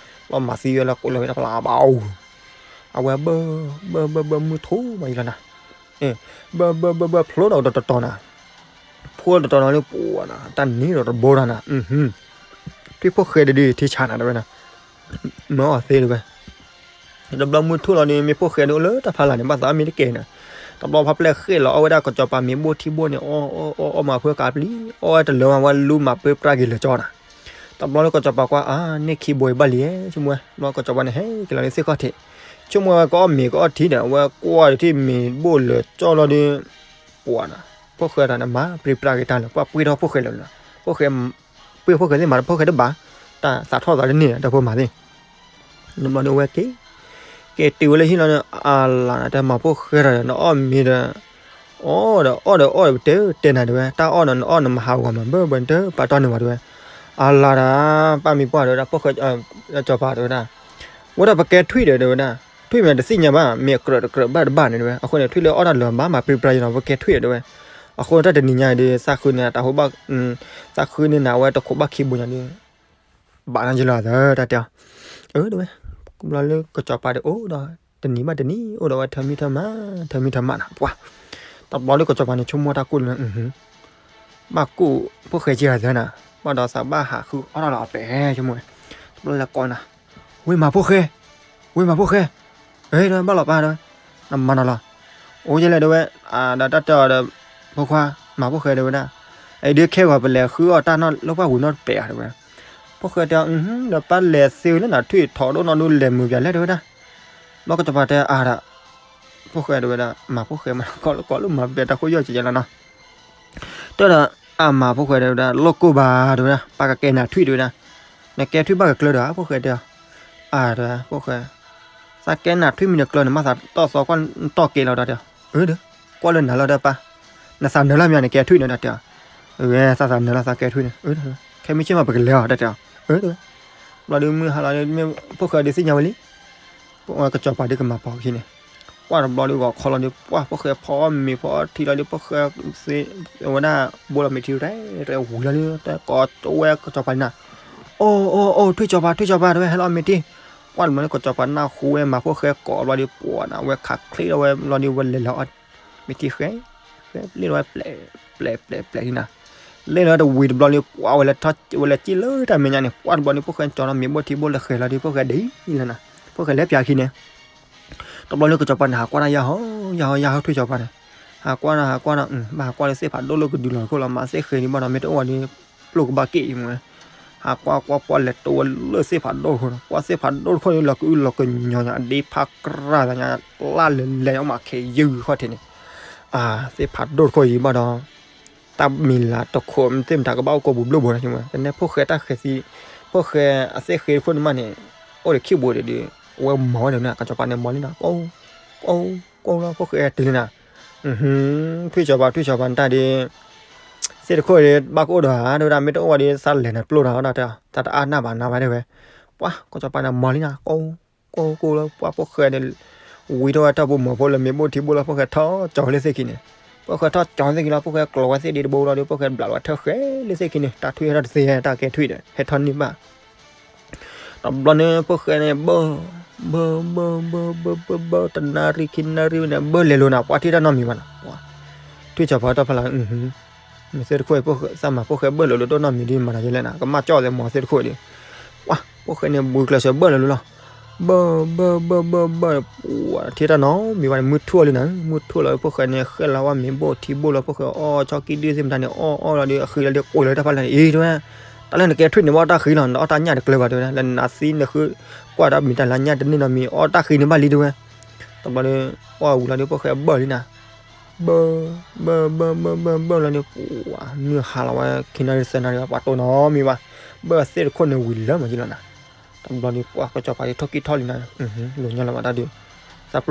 လီၤမၤသံဝဲလၢကိးလၢဝဲတၢ်ဖျါဘၣ်အိၣ်, အဝဲဘၢ ဘၢ ဘၢ ဘၢ မုၢ်ထူၣ်မးယံၤလီၤနၤ, ဘၢ ဘၢ ဘၢ ဘၢ ဖျိဒီးတတီၤနၤ, ဖျိတတီၤနၤလၢပှၤနၤ တၢ်နံၤဒီးတဘိဒီးနၤ, ထွံၣ်ဖိၣ်ဃဲဒုးထံဆါနၤတဲဝဲနၤ, မၤအီၣ်သ့တဲဝဲ တဘျီမုၢ်ထူၣ်လီၤန့ၣ် မ့ၢ်ဖိၣ်ဃဲဒုးအိၣ်လၢတၢ်ဖးလၢ်န့ၣ် ဘၣ်သးမ့ၢ်တကဲနၤ, တဘျီဖးပျဲၢ်ဃ့ၣ်လီၤ အီၣ်ဝဲဒၣ်ကၠီၤပၤမ့ၤဘိၣ်ထံဘိၣ်န့ၣ် အီၣ် အီၣ် အီၣ်မၤဖုကးပျံၤ အီၣ်ဝဲတလၢမးဝဲလူမၤပၢပြၢ်က့ၤလၢာ်ကၠီနၤ, တဘျီလၢကၠီၤပၤကွၢ် အါ န့ၢ်ခံဘိအံၤဘၣ်လံ ဆိကမိၣ်ဝဲ တဘျီကၠီၤပၤန့ၣ် ဟဲက့ၤလီၤလၢသ့ၣ်ခီၣ်ထံး, ဆိကမိၣ်ဝဲကအီၣ်မ့ၤကအီၣ်ထံဒီး အဝဲကွၢ်ဒီးထံၣ်မ့ၤဘိၣ်လၢာ်ကၠီလီၤဒီး ပှၤနၤ, ဖိၣ်ဃဲတဂၤန့ၣ် မၤပၢပြၢ်က့ၤတၢ်လၢ ပှၤပှ့ၤထီၣ်ဖိၣ်ဃဲလၢာ်လီၤ, ဖိၣ်ဃဲ ပှ့ၤဖိၣ်ဃဲသ့ၣ်မၤ ဖိၣ်ဃဲတဘၣ်, တၢ်သးထီၣ်သးတန့ၢ် တၢ်ဖိမၤသ့ၣ်, တဘျီန့ၣ်ဝဲက့ၤ က့ၤတုၤဝဲလၢဟံၣ်လီၤန့ၣ် အလၤနၤ တၢ်မၤဖိၣ်ဃဲတဂၤဒီး နအီၣ်မ့ၤဒီး အီၣ်ဒီးအီၣ်ဒီးအီၣ်ဒီး ပတဲတဲနၤတဲဝဲ တၢ်အီၣ်ဒီးနအီၣ်နမၤဟးဂီၤမး ဘၢဘၢနတပာ်တီၢ်န့ၢ်ဘၣ်တဲဝဲ, အလၤဒၣ် ပၢ်မံၤပှၢ်တဲဝဲဒၣ် ဖိၣ်ဃဲ ကၠီၤပၤတဲဝဲဒၣ်, ဝဲဒၣ်ပကဲထွံၣ်ဒီးတဲဝဲဒၣ်, ထွံၣ်မ့ၢ်တသ့ၣ်ညါဘၣ် မ့ၢ်အကြၢးတကြၢးဘၣ်တဘၣ်န့ၣ်တဲဝဲ အဃိန့ၣ် ထွံၣ်လၢအီၣ်တၢ်လၢာ်မး မၤပၢပြၢ်ယနီၤ ပကဲထွံၣ်တဲဝဲ, အဃိတၢ်တနံၤညါဒီး သးဃုန့ၢ်တၢ်ဟိဘၣ် သးဃုန့ၢ်နၤဝဲတခိးဘၣ်ခံဘိညါဒီး ဘၣ်နၤယလီၤသၢတၢ်တဲအီၤ, အၢ တဲဝဲ, ဘျီလၢကစီၤပၤဒီးအိၣ်ဒီး တနံၤဘၣ်တနံၤ အိၣ်ဒီးဝဲထၢမံထၢမး ထၢမံထၢမးနၤ ပှၤ, တဘျီလၢကစီၤပၤန့ၣ် ဆိကမိၣ်တၢ်ကိၢ်လၢ ဘၣ်ကိၢ်ဖိၣ်ဃဲက့ၤဂၤသၢနၤ, ဘၣ်ဒီးသးဘၣ်ဟးဃုအီၣ်တၢ်လီၤအပျဲၢ် ဆိကမိၣ်ဝဲ, တဘျီလၢကိးနၤ, ဝ့ၢ်မၤဖိၣ်ဃဲ, ဝ့ၢ်မၤဖိၣ်ဃဲ, အၢ တဲဝဲ ဘၣ်လီၤပၢ်တဲဝဲ, နမၤနီၤလီၤ, အိၣ်ယဲလဲၣ်တဲဝဲ, ဒီးတၢ်တဲအီၤဒီး ဖိခွါ, မၤဖိၣ်ဃဲတဲဝဲဒၣ်, အံၤဒုးခဲဂီၤပလဲၤဃုအီၣ်တၢ်နီၢ်လၢပှၢ်ဝံၤနီတပျဲၢ်ဧါတဲဝဲ, ဖိၣ်ဃဲတဲအီၤ, ဒီးပၢ်လဲၤသ့ဝံၤလၢနထွံၣ်ထီၣ်ဒိၣ်နီၢ်ဒိၣ်လဲၤမုာ်ပၠးလဲၣ်တဲဝဲဒၣ်, ဘျီကစီၤပၤတဲအါဒီး, ဖိၣ်ဃဲတဲဝဲဒၣ် မၤဖိၣ်ဃဲမး ကိးလၢမၤပျဲၢ်တၢ်ခိၣ်ယီၢ်ကဲလီၤနီၤ, တဲဒီး အမၤဖိၣ်ဃဲတဲဝဲဒၣ် လိၣ်ကိၢ်ဘၣ်တဲဝဲဒၣ် ပၢ်ကကဲနၤထွံၣ်တဲဝဲဒၣ်, နကဲထွံၣ်ဘၣ်ကကျၢၤဒီး ဖိၣ်ဃဲတဲအီၤ, အါတဲဝဲ ဖိၣ်ဃဲ, သးကဲနၤထွံၣ်မ့ၢ်တကျၢၤန့ၣ် မ့ၢ်သးတီၢ်သီကွၢ်တီၢ်ကဲလီၤဒီးတဲအီၤ, အၢ ဒီး ကွၢ်လၢနၤလီၤဒီးပၢ်, နသးနၢၤလီၤမ့ၢ်နကဲထွံၣ်န့ၣ်ဒီးတဲအီၤ, အဝဲသးသးနၢၤလီၤသးကဲထွံၣ်န့ၣ်, ခဲမုၢ်ဆ့ၣ်မးပကလဲၤအီၤတဲတဲအီၤ, အၢ တဲဝဲ, ဘျီဒုးမုၢ်ဟါလီၤ ဖိၣ်ဃဲဒုးသ့ၣ်ညါဝဲလံ ကစီၤပၤဒုးကမၤပိာ်ခံန့ၣ်, ကွၢ်တဘျီဒုးဂီၤခီလီၤဒုး ပှၢ်ဖိၣ်ဃဲဖီအီၣ်မ့ၤဖီအီထံလီၤဒုး ဖိၣ်ဃဲသ့ၣ်ဝဲဒၣ် ဘိလီၤမ့ၤထံရဲၣ်ရဲၣ်ဝံၤလီၤဒုး တကိးဝဲကစီၤပၤန့ၣ်နၤ, အိၣ်အိၣ်အိၣ် ထွံၣ်စီၤပၤ ထွံၣ်စီၤပၤ တဲဝဲ ဟဲလီၤအီၣ်မ့ၤထံ, ကွၢ်တဘျီဒုး ကစီၤပၤနၢ်ဟူဝဲမၤဖိၣ်ဃဲကိးဘျီဒုး ပှၢ်နၤ ဝဲခးချ့လီၤဝဲလီၤဒုး ဝဲလဲၤလီၤအီၣ်မ့ၤထံဃဲ ဃဲလ့ၣ်လီၤဝဲ ပျဲၢ်ပျဲၢ်ပျဲၢ်ပျဲၢ်န့ၣ်နၤ, လ့ၣ်လီၤဝဲတဝံၤတဘျီဒုး ပှၢ်ဝဲလဲၤထီၣ်ဝဲလဲၤစံၣ်လၢတၢ်မဲာ်ညါန့ၣ် ပှၢ်တဘျီဒုး ဖိၣ်ဃဲကၠီၤလီၤမ့ၤဘိၣ်ထံဘိၣ်လၢဃဲၤလီၤဒုး ဖိၣ်ဃဲဒ်လဲၣ်နၤ, ဖိၣ်ဃဲလဲၤပၠးခံန့ၣ် တဘျီလၢကစီၤပၤန့ၣ် ဟးကွၢ်တၢ်ယၢ်ဟီ ယၢ်ဟီ ယၢ်ဟီ ထွံၣ်စီၤပၤန့ၣ်, ဟးကွၢ်ဒီး ဟးကွၢ်ဒီး ဘၣ်ဟးကွၢ်လၢသ့ၣ်ဖးဒိၣ်လၢကဒုးလီၤခိၣ်လီၤ မၤသ့ၣ်ဃဲၤဒံးဘၣ်ဒီး မ့ၢ်တအိၣ်ဝဲဒုး ပျိၢ်ကဘၣ်က့ၣ်အံၤမ့ၢ်, ဟးကွၢ်ကွၢ်ကွၢ်လဲၤတိဝဲလၢသ့ၣ်ဖးဒိၣ်တခိၣ်န့ၣ်, ကွၢ်သ့ၣ်ဖးဒိၣ်တခိၣ်န့ၣ် လီၤကအုလီၤကညီၤညါ အဒ့ဖးကြၢ်သးညါ လၢ်လဲၤလဲၤညါမးခဲယုၢ်ဃီထံးန့ၣ်, သ့ၣ်ဖးဒိၣ်တခိၣ်အံၤဘၣ်ဒီး တၢ်မံၤလၤတခိၣ်သ့ၣ်မတၤကဘၣ်အိၣ်ကိးပူၤဘျိၣ်ဘိန့ၣ်, ကနဲဖိၣ်ဃဲတၢ်ဃဲၤသံ, ဖိၣ်ဃဲအသ့ၣ်ဃဲၤတခိၣ်န့ၣ်မးန့ၣ်, အိၣ်ဒီးခံဘိဒံးဒုး ဝဲမၤဝဲဒၣ်န့ၣ် ကစီၤပၤန့ၣ်မၤလံနၤ, ကိး ကိး ကိးလီၤ ဖိၣ်ဃဲတုၤလံနၤ, ထွံၣ်စီၤပၤ ထွံၣ်စီၤပၤနတၢ်ဒီး သ့ၣ်တခိၣ်ဒီး ဘၣ်ကအိၣ်ဒီးဧါ တဲဝဲဒၣ် မ့ၢ်တအိၣ်ဝဲဒီး သးလဲၤနၤပျိၢ်နၤဝဲဒၣ်တဲ, သးတအါနၢ်ဘၣ်နၤဘၣ်တဲဝဲ, ပှၤ ကစီၤပၤန့ၣ်မၤလံနၤ ကိး ကိး ကိးလီၤ ပှၤဖိၣ်ဃဲန့ၣ် ဝံၤထီၣ်ဝဲတၢ်ပူၤမီၤဖိလၢမ့ၤဘိၣ်ထံဘိၣ်လီၤ ဖိၣ်ဃဲထီၣ်ကၠီၤလၢသ့ၣ်ခံန့ၣ်, ဖိၣ်ဃဲထီၣ်ကၠီၤလၢသ့ၣ်ခံလီၤ ဖိၣ်ဃဲကျီၤဝဲသ့ၣ်ဒ့တဘိလီၤဒီး ဖိၣ်ဃဲဘျးလီၤဝဲထၢၣ်ဃဲလၢသ့ၣ်ခံန့ၣ် တၢ်ထွံၣ်ဟဲထီၣ်တသ့ တၢ်ကဲထွံၣ်ဒီး ဟဲထီၣ်န့ၢ်ဘၣ် တဘျီန့ၣ် ဖိၣ်ဃဲန့ၣ် ဘၢၣ် ဘၢၣ် ဘၢၣ် ဘၢၣ် ဘၢၣ် ဘၢၣ် တနၣ်ရံၣ်ခံနၣ်ရံၣ်ဝဲန့ၣ် ဘၢၣ်လဲၤလိာ်နၤ ပှၤထံၣ်တၢ်နီတမံၤဘၣ်နၤ, ထွံၣ်စီၤပၤတၢ်ဖီလာ် မ့ၢ်သ့ၣ်တခိၣ် သးမၤဖိၣ်ဃဲဘၢၣ်လိာ်လိာ်ဒိၣ်နီတမံၤဒီး မၤနၤယဲလဲၣ်နၤ ကမၣ်ကၠီၣ်သဲးမီၤသ့ၣ်တခိၣ်ဒီး, ပှၤ ဖိၣ်ဃဲန့ၣ် ဘှံးကျဲးစၢးဘၢၣ်လိာ်လိာ်လီၤ, ဘၢၣ် ဘၢၣ် ဘၢၣ် ဘၢၣ် ဘၢၣ် ပှၤထံၣ်တၢ်နီတမံၤဘၣ်န့ၣ် မုၢ်ထူၣ်လံနၤ မုၢ်ထူၣ်လီၤ ဖိၣ်ဃဲန့ၣ် ဃဲလီၤဝဲမ့ၤဘိၣ်ထံဘိၣ်လီၤ ဖိၣ်ဃဲအီၣ်ဆီကံၣ်ဒုၣ်သ့ၣ်မတၤန့ၣ် အီၣ်အီၣ်လီၤဒီး အဃံလီၤဒီး ကွံာ်လီၤတၢ်ဖီလာ်န့ၣ် အံၤတဲဝဲ တၢ်လၢနကဲထွံၣ်န့ၣ် ဘၣ်အီၣ်တၢ်ဃံလီၤ နအီၣ်တၢ်ညၣ်တကျၢၤဘၣ်တဲဝဲဒၣ် လၢနသံနဃု ကွၢ်တၢ်မံၤတၢ်လၢညၣ်တန့ၢ်နီတမံၤ အီၣ်တၢ်ဃံန့ၣ်ဘၣ်လံတဲဝဲ, တဘျီဒီး အီၣ်ဝံၤလီၤဒီး ဖိၣ်ဃဲဘၢၣ်လံနၤ, ဘၢၣ် ဘၢၣ် ဘၢၣ် ဘၢၣ် ဘၢၣ်လီၤဒီး ပှၤ မုၢ်ဟါလီၤဝဲ ခံနၣ်ရံၣ်သၢနၣ်ရံၣ် ပှၤတိၢ်နီတမံၤဘၣ်, ဘၢၣ်သ့ၣ်တခိၣ်န့ၣ်ဝံၤလၢမၤယံလီၤနၤ, တဘျီဒီး ပှၤကစီၤပၤဒီး ထိၣ်ကံၣ်ထီၣ်လံနၤ, လိာ်ညါလီၤဘၣ်တၢ်ဒီး သး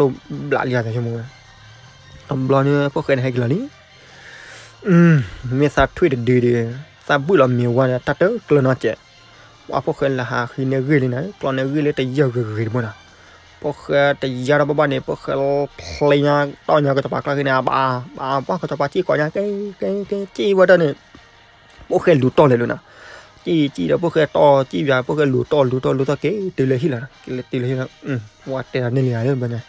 ပျိၢ်ဘျးလံယၤသးဆိကမိၣ်ဝဲ တဘျီန့ၣ် ဖိၣ်ဃဲန့ၣ်ဟဲက့ၤလီၤလံ, မ့ၢ်သးထွံၣ်တဒုဒီး သးဘုၣ်လီၤမ့ၤဝါဒီး တၢ်တကျၢၤနီတစဲး, ပှၤဖိၣ်ဃဲလၢဟးဃံန့ၢ်ဂ့ၢ်လံနၤ, ကျီန့ၢ်ဂ့ၢ်လၢတယၢၢ်ဂ့ၤဂ့ၤတဘိနၤ, ဖိၣ်ဃဲတယၢၢ်ထီၣ်ဘၣ်ဘၣ်န့ၣ် ဖိၣ်ဃဲဖျဲညါတီၢ်ညါကစီၤပၤကျါဃ့န့ၣ် အဘၣ် ဘၣ် ပှၤကစီၤပၤစံၣ်ကိးညါ ကဲ ကဲ ကဲ စံၣ်ဝဲတၢ်န့ၣ် ဖိၣ်ဃဲလူၤတီၢ်လဲၤလိာ်နၤ, စံၣ် စံၣ်ဒီးဖိၣ်ဃဲတီၢ် စံၣ်ဘၣ် ဖိၣ်ဃဲလူၤတီၢ် လူၤတီၢ် လူၤတီၢ်က့ၤ တုၤလၢဟံၣ်လီၤ, က့ၤလၢတုၤလၢဟံၣ်လီၤ, ဝဲတဲတၢ်န့ၣ်လံဧါဘၣ်န့ၣ်,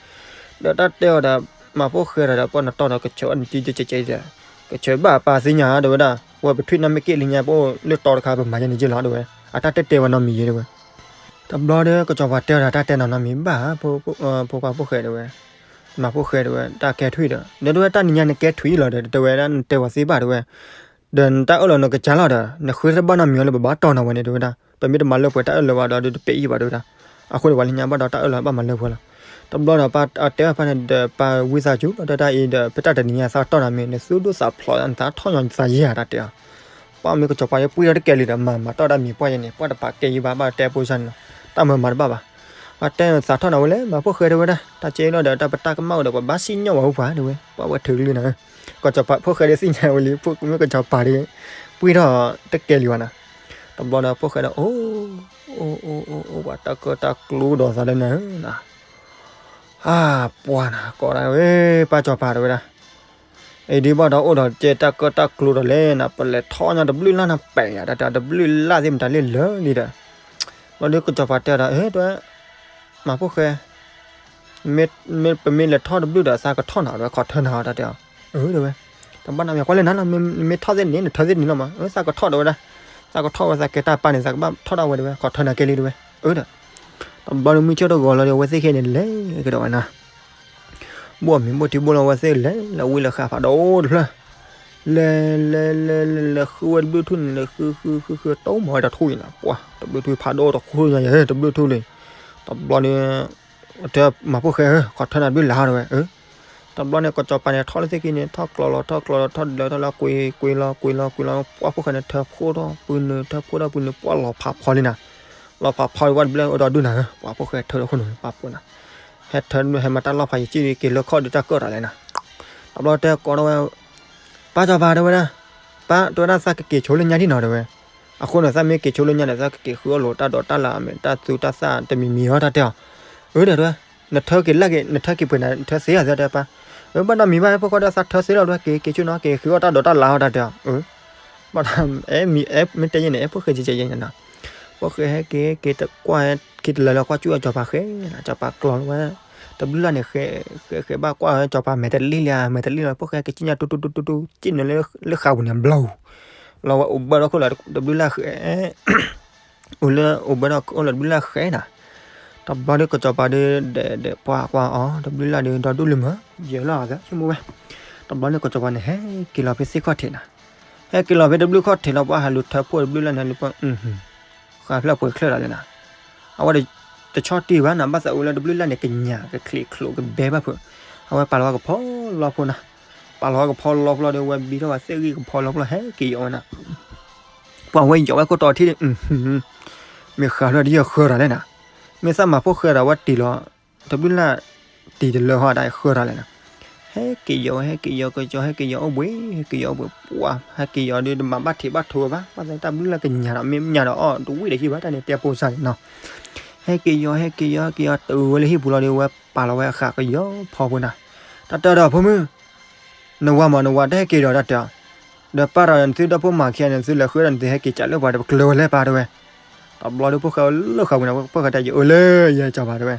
ဒီးတၢ်တဲအီၤဒီး မၤဖိၣ်ဃဲဒီး ပှၤနတီၢ်ဒီးကဆၢအီၤန့ၣ် ကကဲကဲကဲဒီး ကဆၢဘၣ်ပၢ်သ့ၣ်ညါတဲဝဲဒၣ်, ဝဲပထွံၣ်နီၢ်မ့ၢ်က့ၣ်လံညါ ပအိၣ်လၢတီတခါ ပမၤယဲန့ၣ်ယ့ၢ်လီၤတဲဝဲ, အတၢ်တဲတဲဝဲနီတမံၤယဲတဲဝဲ, တဘျီဒီး ကစီၤပၤတဲအီၤဒီးတၢ်တဲနီၤနီတမံၤဘၣ်ဧါ, ဖိခွါဖိၣ်ဃဲတဲဝဲ, မၤဖိၣ်ဃဲတဲဝဲ တၢ်ကဲထွံၣ်ဒီး ဒီးတဲဝဲတၢ်နံၤညါနကဲထွံၣ်လီၤဒီး တဲဝဲဒၣ်နတဲဝဲသ့ဘၣ်တဲဝဲ, ဒီးနတၢ်အၢၣ်လီၤနကစၢ်လီၤဒီး နဃုတဘၣ်နီတမံၤအီၤလၢပဘၣ်တီၢ်နီၤဝဲန့ၣ်တဲဝဲဒၣ်, ပမ့ၢ်တမၤလၢပှဲၤတၢ်အၢၣ်လီၤဘၣ်ဒီး ဒုးတပ့ၤအံၤဘၣ်တဲဝဲဒၣ်, အဃိန့ၣ်ပှၤလၢညါဘၣ်ဒီးတၢ်အၢၣ်လီၤဘၣ်မၤလၢပှဲၤလီၤ, တဘျီဒီးပၢ်အတဲအီၤဖဲန့ၣ်ဒီး ပၢ်ဝံသးစူၤလီၤတဲတၢ်အံၤဒီး ဖဲတၢ်တနံၤညါသးတီၢ်နီၤမ့ၢ် နသူၣ်ဒိၣ်သးဖျိးနသးထီၣ်ညီနသးယဲၢ်ဧါတၢ်တဲအီၤ ပှၤမ့ၢ်ကစီၤပၤဒီးပှံၢ်ထီၣ်တကဲလံဒီး မၤမၤတီၢ်တၢ်မံၤပှၢ်ယဲန့ၣ် ပှၤတပာ်ကဲယံဘၣ် ဘၣ်တဲဖိစၢ်န့ၣ်လီၤ, တၢ်မၤမၤတဘၣ်ဘၣ်, ပှၤတဲသးထီၣ်နီၤဝဲလဲၣ် မၤဖိၣ်ဃဲတဲဝဲဒၣ် တၢ်ကဲလီၤဒီး တၢ်ပတၢ်ကမၣ်အိၣ်ဒီး ပှၤဘၣ်စံၣ်ညီၣ်ဝဲဟူပှၤတဲဝဲ ပှၤဝဲထုးကလုၢ်နၤ, ကစီၤပၤဖိၣ်ဃဲဒီးသ့ၣ်ညါဝဲလံ မ့ၢ်ကစီၤပၤဒီး ပှံၢ်ထီၣ်တကဲလံဝဲနၤ, တဘျီဒီးဖိၣ်ဃဲဒီး အိၣ် အိၣ် အိၣ် အိၣ် ပှၤတၢ်ကၢတၢ်ကျိဒီးသးလၢနၤဧၢ အပှၤနၤ ကိးဒၣ်ဝဲ ပၢ်စီၤပၤတဲဝဲဒၣ်, အံၤဒ်ဘၣ်ဒီးအိၣ်ဒီးကဲတၢ်ကၢတၢ်ကျိဒီးလဲၣ်နၤ ပလဲၤထီၣ်ညါတဘျုးလၢ်နၤပဲာ်ယၤ တၢ်တဘျုးလၢ်သ့ၣ်မတၤလၢလၢာ်လံဒီး, ဘျီဒီးကစီၤပၤတဲဒီး အၢ တဲဝဲ, မၤဖိၣ်ဃဲ မ့ၢ်ပမ့ၢ်လဲၤထီၣ်တဘျုးဒီး သးကထီၣ်နၤတဲဝဲ ခီၣ်ထၢနၤတဲဝဲ, အၢ တဲဝဲ, တဘၣ်နမ့ၢ်ကွၢ်လၢနၤလီၤ မ့ၢ်ထီၣ်သ့န့ၣ် နထၢသ့န့ၣ်လီၤမး သးကထီၣ်တဲဝဲဒၣ်, သးကထီၣ်ဝဲသးကဲတၢ်ပၢ်န့ၣ် သးကဘၣ်ထီၣ်ဒၣ်ဝဲတဲဝဲ ခီၣ်ထၢနၤကဲလံတဲဝဲ, အၢ ဒီး, တဘျီဒီးမုၢ်ဆ့ၣ်တဂီၤလီၤဒီး အဝဲသ့ၣ်ခဲန့ၣ်လဲၤကဒီးဝဲနၤ ဘိၣ်မ့ၤဘိၣ်ထံဘိၣ်လီၤဝဲသ့ၣ်လဲၤ လၢဝံလၢဃာ်ဖးဒိၣ်တဖျၢၣ်, လဲၤ လဲၤ လဲၤ လဲၤ လဲၤဃုဝဲတဘျုးထူၣ်န့ၣ် လဲၤဃု ဃု ဃု ဃု တိၢ်မၤဝဲတထူၣ်အံၤနၤ ပှၤ တဘျုးထူၣ်ဖးဒိၣ်တထူၣ်ညါယဲ တဘျုးထူၣ်လံ, တဘျီန့ၣ် တဲမၤဖိၣ်ဃဲဧၢ ခီၣ်ထၢနၤတဘျုးလၢ်တဲဝဲ, တဘျီန့ၣ် ကစီၤပၤန့ၣ်ထီၣ်လၢသ့ၣ်ခံန့ၣ် ထီၣ်ကျီလီၤ ထီၣ်ကျီလီၤ ထီၣ်ဒၢထီၣ်လၢကွံာ် ကွံာ်လီၤ ကွံာ်လီၤ ကွံာ်လီၤ ပှၤဖိၣ်ဃဲန့ၣ် ထၢဖှိၣ်ထီၣ်ပုၢ်နုာ် ထၢဖှိၣ်ထီၣ်ပုၢ်နုာ် ပှၤလီၤဖးဖီလံနၤ, လီၤဖးဖီလံ ပှၤတဘျုးအိၣ်ဒီးဒုနၤဧၢ ပှၤဖိၣ်ဃဲထၢဒီးခိၣ်နူာ် ပှၤဖိၣ်နၤ, ဟဲထၢဟဲမၤတၢ်လီၤဖးယံာ်ကံၣ်ဒီး က့ၤလၢခီၣ်ဒီးတၢ်ကၢၣ်တၢ်လဲၣ်နၤ, တဘျီတဲကိးထီၣ်ဝဲ ပၢ်စီၤပၤတဲဝဲဒၣ်, ပၢ်တဲဝဲဒၣ်သးကက့ၤဆိလၢညါဒ်နီၤတဲဝဲ, အဃိန့ၣ် သးမ့ၢ်က့ၤဆိလၢညါဒီး သးကက့ၤဃုအီၣ်လိာ်တၢ်ဒိးတၢ်လၣ်အမဲာ်တၢ်သူတၢ်သၣ်တမံၤမံၤအီၤတၢ်တဲအီၤ, အၢ တဲဝဲ, နထၢက့ၤလၢက့ၤ နထၢက့ၤပှဲၤနၤ နထၢသ့ဧါသ့တဲပၢ်, အၢ ဘၣ်နီတမံၤဘၣ် ဖိခွါဒီးသးထၢသ့လီၤတဲဝဲ က့ၤက့ၤဆိနီၤ က့ၤဃုအီၣ်တၢ်ဒိးတၢ်လၣ်အီၤတၢ်တဲအီၤ, အၢ ဘၣ် အဲမ့ၢ်တဲယဲန့ၣ် အဲဖိၣ်ဃဲကဲကဲယဲန့ၣ်နီၤ, ဖိၣ်ဃဲဟဲက့ၤက့ၤတကွၢ်ဟဲက့ၤတလၢလီၤကွၢ်ကၠူၣ်အီၤစီၤပၤဃဲနီၤ စီၤပၤကျီလီၤဝဲ, တဘျုးလၢ်န့ၣ် ဃဲ ဃဲ ဃဲဘၣ်ကွၢ်ဝဲစီၤပၤမဲာ်တလံလံဧါ မဲာ်တလံလီၤ ဖိၣ်ဃဲက့ၤကၠံၣ်ညါတူတူတူတူတူ ကၠံၣ်နုာ်လၢဃာ်ပူၤန့ၣ်ဘျီ, လီၤဝဲအိၣ်ဘၣ်ဒီးခိၣ်လၢတဘျုးလၢ်ဃဲ အိၣ်လၢအိၣ်ဘၣ်ဒီးခိၣ်လၢတဘျုးလၢ်ဃဲနီၤ, တဘျီဒီးကစီၤပၤဒီး ဒဲးဒဲးပှၤကွၢ်အီၤ တဘျုးလၢ်ဒီးဒီဒူၣ်လၢမၢ ယဲၢ်လီၤသးဆိကမိၣ်ဝဲ, တဘျီန့ၣ်ကစီၤပၤန့ၣ် ဟဲက့ၤလီၤဖဲသ့ၣ်ခီၣ်ထံးနီၤ, ဟဲက့ၤလီၤဖဲတဘျုးခီၣ်ထံးလီၤ ပှၤဟးလူၤထၢဖှိၣ်တဘျုးလၢ်န့ၣ်လၢပှၤ ဃာ်ဖျၢၣ်ပှဲၤချၢၣ်လီၤလဲၣ်နီၤ, အဝဲ တဆီတံၢ်ဘၣ်နီၤ ဘၣ်သးအူလၢတဘျုးလၢ်န့ၣ် ကညးကချံးချိးကဘဲဘၣ်ဖုး, အဝဲပာ်လီၤဝဲကဖီလီဖိနီၤ, ပာ်လီၤဝဲကဖီလီဖိလီၤဒီး ဝဲဘံထီၣ်ဝဲသ့ၣ်ဂံၢ်ကဖီလီဖိလီၤ ဟဲက့ၤယီၤဝဲနီၤ, ပှၤဝဲယီၤဝဲခိၣ်တီထံၣ်ဒီး မ့ၢ်ဃာ်ဖျၢၣ်တယီၤဃၢၤတၢ်လဲၣ်နီၤ, မ့ၢ်သးမၤဖိၣ်ဃဲဒီးဝဲတံၢ်လီၤ, တဘျုးလၢ်တံၢ်တလၢဟီဒၣ်ဃၢၤတၢ်လဲၣ်နီၤ, ဟဲက့ၤယီၤ ဟဲက့ၤယီၤ ကစီၤ ဟဲက့ၤယီၤအိၣ်ဘှံး ဟဲက့ၤယီၤအိၣ်ဘှံး ပှၤ ဟဲက့ၤယီၤဒီး တမၤဘၣ်ထံးဘၣ်ထိးဝဲဘၣ်, ဘၣ်သးတၢ်ဘျုးလၢ်ကညးဒီး မ့ၢ်ညးဒီးအီၣ်တဝံၣ်ဒီးဟံၣ်ဘၣ်တၢ်န့ၣ် တဲပိစၢ်န့ၣ်နီၤ, ဟဲက့ၤယီၤ ဟဲက့ၤယီၤ ဟဲက့ၤယီၤ တုၤဝဲလၢဟံၣ်ပူၤလီၤဒီး ဝဲပာ်လီၤဝဲအဃာ်ကယီၤဖီဖိနီၤ, တၢ်တဲဒီးဖိမုၣ် နဝၤမး နဝၤတဟဲက့ၤဒီးတၢ်တဲအီၤ, ဒီးပၢ်ဒီးနသုဒီဖိမၤခံဂၤန့ၣ် နသုလဲၤဃုဒီးနသုဟဲက့ၤကးလၢပှၤတပကျၢၤဝဲလဲၣ်ပၢ်တဲဝဲ, တဘျီဒီးဖိၣ်ဃဲလၢဃာ်ပူၤန့ၣ် ဖိၣ်ဃဲတဲ ယအိၣ်လၢယဲကစီၤပၤတဲဝဲ,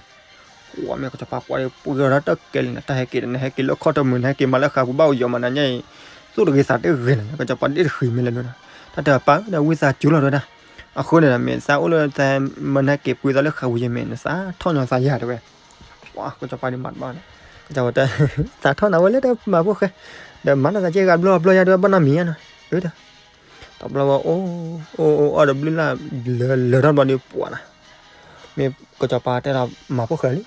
ပှၤမ့ၢ်ကစီၤပၤကွၢ်ဒီး ပှ့ၤဒီးတၢ်ကဲလံနီၤ, တၢ်ဟဲက့ၤဒီး နဟဲက့ၤလၢခီၣ်တမုာ် နဟဲက့ၤမၤလၢဃာ်ပူၤဘၣ်အိၣ်ယီၤမးနၤညါအံၤ, သူၣ်တဂ့ၤသးတဂ့ၤနီၤ, ကစီၤပၤဒ့ၣ်တဃံးမ့ၢ်လဲၤလၢနီၤ, တၢ်တဲပၢ်ဒီးဝံသးစူၤလီၤတဲဝဲဒၣ်, အဃိန့ၣ်ဒီး မ့ၢ်သးအိၣ်လၢသးမၢနဟဲက့ၤပှ့ၤသးလၢဃာ်ပူၤယဲၢ်မ့ၢ်နသးထီၣ်ညီသးယၤတဲဝဲ ပှၤကစီၤပၤဒုးမၤတဘၣ်န့ၣ်, ကစီၤပၤတဲ သးထီၣ်နၤဝဲလၢတၢ်မၤဖိၣ်ဃဲ, ဒီးမၤနီၢ်သးက့ဂၤဘျီဘျီယါတဲဝဲဘၣ်နီတမံၤဧါနီၤ, တဘျီဝဲအိၣ် အိၣ်အိၣ်အီၣ်တဘျုးလၢ် လၢလၢထီၣ်ဘျီဒီးပှၤနီၤ, မ့ၢ်ကစီၤပၤတဲဒီးမၤဖိၣ်ဃဲလံ,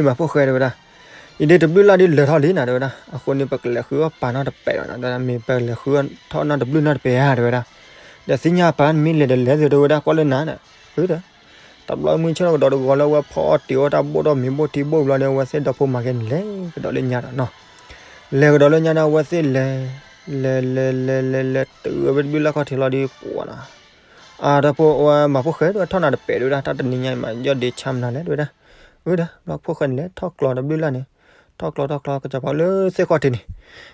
မၤဖိၣ်ဃဲတဲဝဲဒၣ်, အံၤဒ်တဘျုးလၢ်ဒ်လၢထီၣ်လံနီၤတဲဝဲဒၣ်, အဃိန့ၣ် ပကလဲၤဃုအီၣ်ပာ်နီတပဲာ်ဘၣ်နီၤ, မ့ၢ်ပကလဲၤဃုထီၣ်နီတဘျုးနီတပဲာ်ဧါတဲဝဲဒၣ်, ဒီးသ့ၣ်ညါပၢ်နမ့ၢ်လဲၤဒီးလဲၤသုတဲဝဲဒၣ် ကွၢ်လၢနၤဒီး, အၢဒီး တဘျီမုၢ်ဆ့ၣ်ထီၣ်ကဒီးတဂီၤလၢဝဲဖီအီၣ်တ့ၤအီၣ်တၢ်ဘိၣ်ဒီးမ့ၤဘိၣ်ထံဘိၣ်ဘျီန့ၣ် အဝဲသ့ၣ်ဒီဖိမၤက့ၤန့ၣ်လဲၤကဒီးလၢညါဒီးနီၤ, လဲၤကဒီးလၢညါဒီး အဝဲသ့ၣ်လဲၤ လဲၤလဲၤလဲၤလဲၤတုၤဝဲတဘျုးလၢ်ခီၣ်ထံးလီၤဒီးပှၤနီၤ, အဒီဖိဝဲမၤဖိၣ်ဃဲဒီးထီၣ်နၤတပဲာ်တဲဝဲဒၣ်, တၢ်တနံၤညါအံၤမး ယီၢ်ဒ့ဆါမနုၤလဲၣ်တဲဝဲဒၣ်, အၢဒီး ဘျီဖိၣ်ဃဲန့ၣ်လဲၤထီၣ်ကျီတဘျုးလၢ်န့ၣ်, ထီၣ်ကျီထီၣ်ကျီ ကစီၤပၤလၢသ့ၣ်ခီၣ်ထံးန့ၣ်,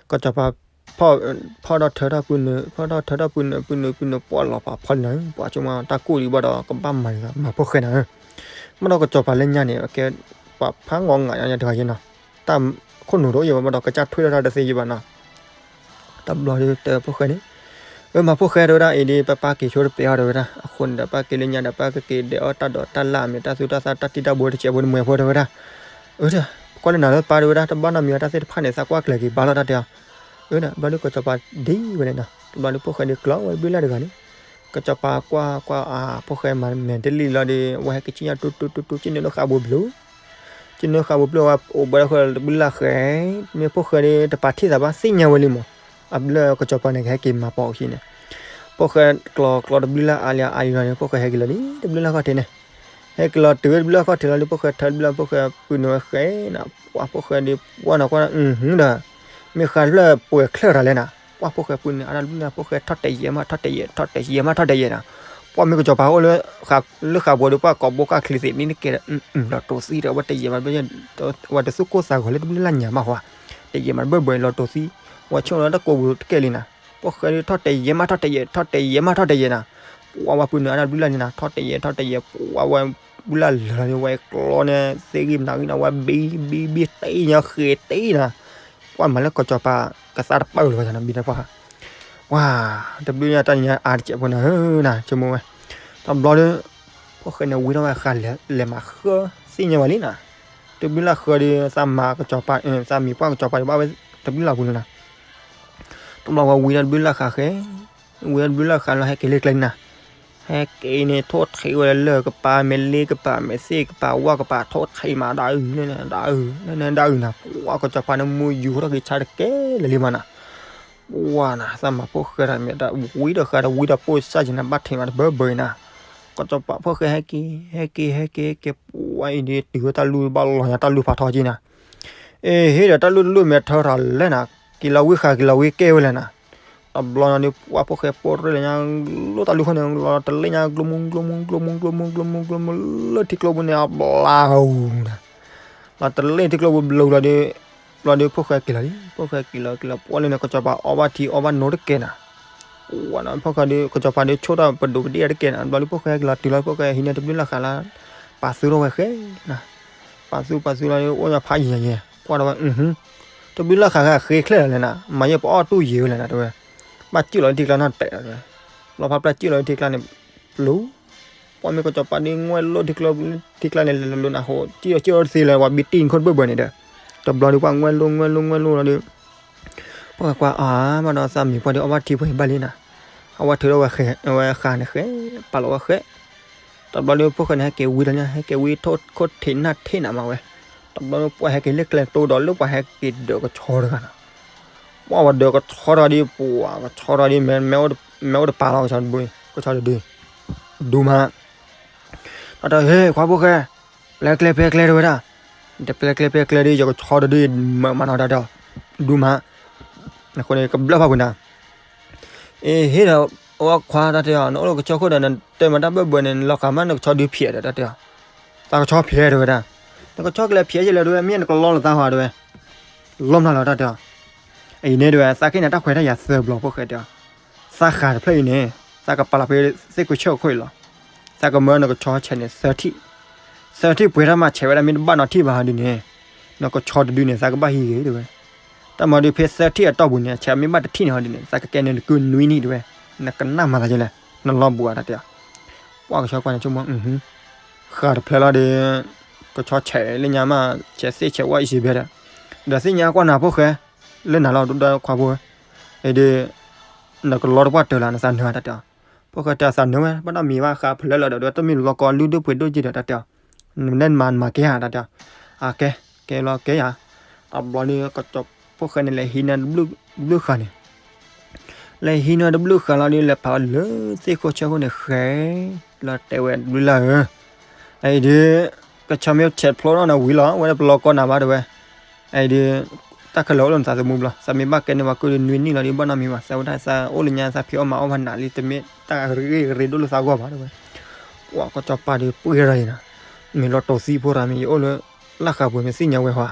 ကစီၤပၤ ဖီၣ်ထီၣ်ထၢထီၣ်ပုၢ်နုာ် ဖီၣ်ထီၣ်ထၢထီၣ်ပုၢ်နုာ် ပုၢ်နုာ် ပုၢ်နုာ် ပှၤလီၤပာ်ဖီလံနီၤ ပှၤဆိကမိၣ်တၢ်ကိၢ်ဒံးဘၣ်ဒီး ကဘၣ်မၤန့ၣ် မၤဖိၣ်ဃဲနီၤ, မ့ၢ်ဒီးကစီၤပၤလၢညါန့ၣ် ကဲ ပှၤဖးငီးငးညါတဂၤယဲနီၤ, တၢ်ခိၣ်နူာ်တအိၣ်ယဲဘၣ်ဒီး ကစၢ်ထွဲထီၣ်တၢ်တသ့ယဲဘၣ်နီၤ တဘျီဒီးတဲဖိၣ်ဃဲန့ၣ်, အၢ မၤဖိၣ်ဃဲတဲဝဲဒၣ်အံၤဒီး ပပၢ်က့ၤဆိတပဲာ်အီၤတဲဝဲဒၣ်, အဃိန့ၣ်ဒီး ပၢ်က့ၤလၢညါဒီး ပၢ်ကက့ၤဒဲးအီၣ်တၢ်ဒိးတၢ်လၣ်မ့ၢ်တၢ်သူတၢ်သၣ်တၢ်တံၢ်တၢ်ဘိတစဲးဖိန့ၣ်မ့ၢ်ဖိတဲဝဲဒၣ်, အၢ ကွၢ်လၢနၤလၢပၢ်တဲဝဲဒၣ် တဘၣ်နီတမံၤအတၢ်သ့ၣ်တဖၣ်န့ၣ် သးကွၢ်ကျဲၤက့ၤဘၣ်လီၤတၢ်တဲအီၤ, အၢ ဘျီဒုးကစီၤပၤဒ်ဝဲန့ၣ်နီၤ, တဘျီဒုးဖိၣ်ဃဲဒုးကျီဝဲတဘျုးလၢ်တဂၤန့ၣ်, ကစီၤပၤကွၢ်ကွၢ်အါ ဖိၣ်ဃဲမၤမဲာ်တလံၢ်လီၤဒီး အဝဲဟဲက့ၤစံၣ်ညီၣ်တူတူတူတူ စံၣ်နုာ်လၢဃာ်ဘိဘျိ စံၣ်နုာ်ဃာ်ဘိဘျိအဝဲအိၣ်ဘၣ်ဒီးဃီတဘျုးလၢ်ဃဲ, မ့ၢ်ဖိၣ်ဃဲဒီးတပာ်ထံၣ်သးဘၣ်သ့ၣ်ညါဝဲလံမး, အဘျုးကစီၤပၤန့ၣ် ကဟဲက့ၤမၤပိာ်အခံန့ၣ်, ဖိၣ်ဃဲကျီကျီတဘျုးလၢ်အါလံအါလံလီၤန့ၣ် ဖိၣ်ဃဲဟဲက့ၤလီၤလံ တဘျုးလၢ်ခီၣ်ထံးန့ၣ်, ဟဲက့ၤလီၤတုၤဝဲတဘျုးလၢ်ခီၣ်ထံးလီၤဒီး ဖိၣ်ဃဲထၢတဘျုးလၢ် ဖိၣ်ဃဲပုၢ်နုာ်ဝဲဃဲနၤ, ပှၤဖိၣ်ဃဲဒီးပှၢ်နီၤကွၢ်ဒီး ဒီး မ့ၢ်ဃးတဖျၢၣ်ပှဲၤချၢၣ်တၢ်လဲၣ်နၤ, ပှၤဖိၣ်ဃဲပုၢ်နုာ်အါတဘျုးလၢ် ဖိၣ်ဃဲထီၣ်တဲာ်ယဲၢ်မး ထီၣ်တဲာ်ယဲၢ် ထီၣ်တဲာ်ယဲၢ်မး ထီၣ်တဲာ်ယဲၢ်နၤ, ပှၤမ့ၢ်ကစီၤပၤအိၣ်လၢ လၢဃာ်ဘိဒီး ပှၤကိးဘိကၢ်ချံသ့ၣ်န့ၣ်တကဲဒီး လီၤတိၤသံဒီး အဝဲတဲယဲၢ်မး အဝဲတသူၣ်ကိၢ်သးဂီၤလၢတဘျုးလၢ်ညါမးဃီ, တဲယဲၢ်မးတဘၢဘၢလီၤတိၤသံ, အဝဲဆိကမိၣ်လၢတၢ်ကိးပူၤတကဲလံနၤ, ဖိၣ်ဃဲဒီးထီၣ်တဲာ်ယဲၢ်မး ထီၣ်တဲာ်ယဲၢ် ထီၣ်တဲာ်ယဲၢ်မး ထီၣ်တဲာ်ယဲၢ်နၤ, ပှၤဝဲပုၢ်နုာ်အါတဘျုးလၢ်န့ၣ်နၤ ထီၣ်တဲာ်ယဲၢ် ထီၣ်တဲာ်ယဲၢ် ပှၤဝဲဘျုးလၢ်လၢာ်လီၤဒီး ဝဲကျီန့ၣ် သ့ၣ်ဂံၢ်မနၤဂံၢ်နၤ ဝဲဘံဘံဘံတ့ၢ်ညါဃ့တ့ၢ်နၤ, ပှၤမၤလၢကစီၤပၤ ကသးတပၢၢ်လၢၤဝဲနၤ ဘံဒီးပှၤ ပှၤ တဘျုးညါတၢ်နံၤညါအါတစဲးဖိနၤဧၢနၤ ဆိကမိၣ်ဝဲ, တဘျီဒီး ဖိၣ်ဃဲန့ၣ်ဝံထီၣ်ဝဲဃာ်လဲၤမၤဃၢသ့ၣ်ညါဝဲလံနၤ, တဘျုးလၢ်ဃၢဒီး သးမၤကစီၤပၤ သးမံၤပှၢ်ကစီၤပၤဒီးဘၣ်ဝဲတဘျုးလၢ်ပူၤလံနၤ, တဘျီဝဲဝံဒီးတဘျုးလၢ်ဃာ်ဃဲ, ဝံဒီးတဘျုးလၢ်ဃာ်လီၤ ဟဲက့ၤလၢကျဲန့ၣ်နၤ, ဟဲက့ၤန့ၣ် ထိၣ်ထံးဝဲလၢကပၤ မဲာ်လ့ကပၤ မဲာ်သ့ၣ်ကပၤ ဝၣ်ကပၤ ထိၣ်ထံးမး ဒၣ်အုၣ် ဒၣ်အုၣ် ဒၣ်အုၣ်နၤ, ပှၤကစီၤပၤန့ၣ် မူယူၤထီၣ်က့ၤဆါတကဲလၢာ်လံမးနၤ ပှၤနၤ သးမၤဖိၣ်ဃဲတၢ်မ့ၢ်တၢ်ဝံဒီးဃာ်ဒီးဝံဒီးပိၢ်စၢ်က့ၤနၤ ဘၣ်ထံးမးတဘၢဘၢအံၤနၤ, ကစီၤပၤဖိၣ်ဃဲဟဲက့ၤ ဟဲက့ၤ ဟဲက့ၤ ဟဲက့ၤ ပှၤအံၤဒ်တုၤဝဲတၢ်လူၢ်ဘၣ်လီၤညါ တၢ်လူၢ်ဖးထီက့ၤနၤ, အ့ ဟ့ၣ်ဒီးတၢ်လူၢ်တလူၢ်မ့ၢ်ထၢထီၣ်လဲၣ်နၤ, က့ၤလီၤဝံဃာ်က့ၤလီၤဝံကဲဝဲလဲၣ်နၤ, တဘျီနၤဒီး ပှၤဖိၣ်ဃဲပိၢ်ရ့ၣ်လၢညါ လီၤတၢ်လူၢ်ခီန့ၣ် လီၤတလ့ၣ်ညါ ကျိမူ ကျိမူ ကျိမူ ကျိမူ ကျိမူ ကျိမူ လၢထံကျိပူၤန့ၣ် အဘျါဂူၤနၤ လီၤတလ့ၣ်ထံကျိပူၤဘျီလီၤဒီး ဘျီဒီးဖိၣ်ဃဲက့ၤလီၤလံ ဖိၣ်ဃဲက့ၤလီၤက့ၤလီၤ ပှၤလၢန့ၣ် ကစီၤပၤအီၣ်ဘၣ်ထံအီၣ်ဘၣ်နိတကဲနၤ, ပှၤနၤ ဖိၣ်ဃဲဒီး ကစီၤပၤဒီးဆိၣ်တၢ်ပဒိးပဒ့ၣ်တကဲနၤ ဘျီဒီးဖိၣ်ဃဲက့ၤလီၤတုၤလီၤ ဖိၣ်ဃဲဟံးန့ၢ်တဘျုးလၢ်ဃာ်လၢ ပာ်သူထီၣ်ဝဲဃဲနၤ, ပာ်သူပာ်သူလီၤဒီး အိၣ်ညါဖးယံၤယံၤ ကွၢ်ဒီးဝဲ တဘျုးလၢ်ဃာ်ဃဲဃ့ချၢၣ်လီၤလဲၣ်နၤ မၤယဲၢ်ပအီၣ်တူၢ်ယံၤဝဲလဲၣ်နၤတဲဝဲ, ဘၣ်စံၣ်လီၤလၢထံကျါနီတတဲာ်တဲဝဲ, လီၤဖးပျၢ်စံၣ်လီၤလၢထံကျါန့ၣ် ပျူၤ ပှၤမ့ၢ်ကစီၤပၤဒ်ငွဲၣ်လိၣ်ထံကျိ ထံကျါန့ၣ် လၢလၢနၤဟိ စံၣ်လီၤစံၣ်လီၤတသ့လၢၤ ပှၤဘံတံၢ်ခိၣ်တဘၢဘၢန့ၣ်ဒီး, တဘျီဒီးပှၤငွဲၣ်လိၣ်ငွဲၣ်လိၣ်ငွဲၣ်လိၣ်လီၤဒီး, ပှၤကွၢ်အါမးဒီးသးမံၤပှၢ်ဒီးအီၣ်ဘၣ်ထံပှဲၤဘၣ်လံနၤ, အဝဲထုးထီၣ်ဝဲဃာ်န့ၣ်ဃဲ, ပာ်လီၤဝဲဃဲ, တဘျီဒီးဖိၣ်ဃဲန့ၣ် ဟဲက့ၤဝံဒီးညါ ဟဲက့ၤဝံထိၣ်ခိၣ်ထံးနၢ်ထံးနၤမးဝဲ, တဘျီဒီးပှၤဟဲက့ၤလၢကျဲတိဒီး လၢပှၤဟဲက့ၤဒၢးကဆီတဂၤနၤ ပှၤဝဲဒၢးကဆီတဂၤဒီး ပှၤကဆီတဂၤဒီး မ့ၢ်အိၣ်တပၤလီၤ ကဆီတဒု ဒူမး, တၢ်တဲ ဟ့ၣ် ခွါဖိၣ်ဃဲ, ပျဲကျဲပျဲကျဲ တဲဝဲဒၣ်. တပျဲကျဲပျဲကျဲဒီး ယကဆီတဒုမၤမးနီၤ တၢ်တဲအီၤ, ဒူမး, အဃိန့ၣ် ကဘျၢၣ်ဖးဝံၤနၤ. အ့ ဟ့ၣ်ဒီး အိၣ်ခွါ တၢ်တဲအီၤ, နအိၣ်လၢကဆီခိၣ်ဒီး နတဲမၤတၢ်ဘၢၣ်ဘၢၣ်န့ၣ် နလီၤဃာ်မး နကဆီဒုဖျဲးဒီး တၢ်တဲအီၤ. သးကဆီဖျဲး တဲဝဲဒၣ်. နကဆီကျဲဖျဲးယလဲၣ် တဲဝဲ, မ့ၢ်နကလီလီၤသးဟီ တဲဝဲ. လီမးလီၤ တၢ်တဲအီၤ. အံၤန့ၣ် တဲဝဲ သးကဟ့ၣ်နၤတၢ်ခွဲးတၢ်ယာ်သၢဘျီ ဖိၣ်ဃဲ တဲအီၤ. သးဃာ်တဖျၢၣ်အံၤန့ၣ် သးကပာ်လီၤဖဲသ့ၣ်ခိၣ်ဆၢၣ်ခိၣ်အံၤလီၤ. သးကမၢနကဆီဆဲးန့ၣ် သၢထံၣ်, သၢထံၣ်ပှဲၤတၢ်မး ဆဲးဝဲဒၣ်မ့ၢ်တဘၣ်နီတထံၣ်ဘၣ်ဟီဒ်န့ၣ်, နကဆီတဒုန့ၣ် သးကဘၣ်ဟံးဂ့ၤ တဲဝဲ. တၢ်မၤဒုးဖဲသၢထံၣ်အတီၢ်ပူၤန့ၣ် ဆဲးမ့ၢ်ဘၣ်တထံၣ်န့ၣ်ဟီဒ်န့ၣ် သးကကဲန့ၣ်နကုနွံနံၣ် တဲဝဲ. နကနၣ်မၤသးဒ်လဲၣ်, နလီၢ်ဘူးဧါ တၢ်တဲအီၤ. ပှၤကဆီကွၢ်န့ၣ်ဆိကမိၣ် ဃာ်တဖျၢၣ်လီၤဒီး ကဆီဆဲးလၢညါမး ဆဲးသ့ၣ်ဆဲးဝဲအံၤစံးဘဲဒီး, ဒီးသ့ၣ်ညါကွၢ်နၤ ဖိၣ်ဃဲ, လၢနၤလီၤ ဒီးခွါဖိ, အံၤဒီး နကလီတပှၢ်တၢၢ်လီၤ နသးနၢၤ တၢ်တဲအီၤ. ဖိၣ်ဃဲတဲ သးနၢၤဝဲ ဘၣ်နီတမံၤဘၣ် ဃာ်ဖျၢၣ်လီၤဒီး တမ့ၢ်လီၤကီလုၢ်ဒိၣ်ပှ့ၤဒိၣ်က့ဒီး တၢ်တဲအီၤ. နမၤမၤကဲဧါ တၢ်တဲအီၤ. အကဲ, ကဲလီၤကဲယၤ. တဘျီဒီး ကဆီဖိၣ်ဃဲန့ၣ် လဲၤဟံးန့ၢ်တဘျုးဃာ်န့ၣ် လဲၤဟံးန့ၢ်တဘျုးဃာ်လီၤဒီး လဲၤဖးလၢသ့ၣ်ခိၣ်ဆၢၣ်ခိၣ်န့ၣ်ဃဲ, လီၤတဲဝဲတဘျုးလၢ်ဧၢ, အံၤဒီး ကဆီမ့ၢ်ဆဲးဖျိထီၣ်န့ၣ်ဝံၤလီၤ အဝဲဒၣ်ပလီၤကီနၤဘၣ် တဲဝဲ. အံၤဒီး တၢ်ခဲလၢာ်အိၣ်လၢနသးသမူဘျီ သးမ့ၢ်ဘၣ်ကဲန့ၢ်ပှၤကုၢ်ဒီးနွံနံၣ်လီၤဒီး ဘၣ်နီတမံၤဘၣ် သးဝဲဒၣ်သးအိၣ်လၢညါ သးဖံးအီၣ်မၤအီၣ်ဘၣ်နၤလံ တမ့ၢ်တၢ်ဂ့ၤဂ့ၤဒိၣ်လၢသးဂီၢ်ဘၣ် တဲဝဲ. ပှၤကဆီပၤဒီးပှ့ၤရၤအံၤနၤ, မ့ၢ်လီၤတိာ်သံဖိရၤ မ့ၢ်ယအိၣ်လၢ လၢ်ဃာ်ပှ့ၤမ့ၢ်သ့ၣ်ညါဝဲဟီဧါ.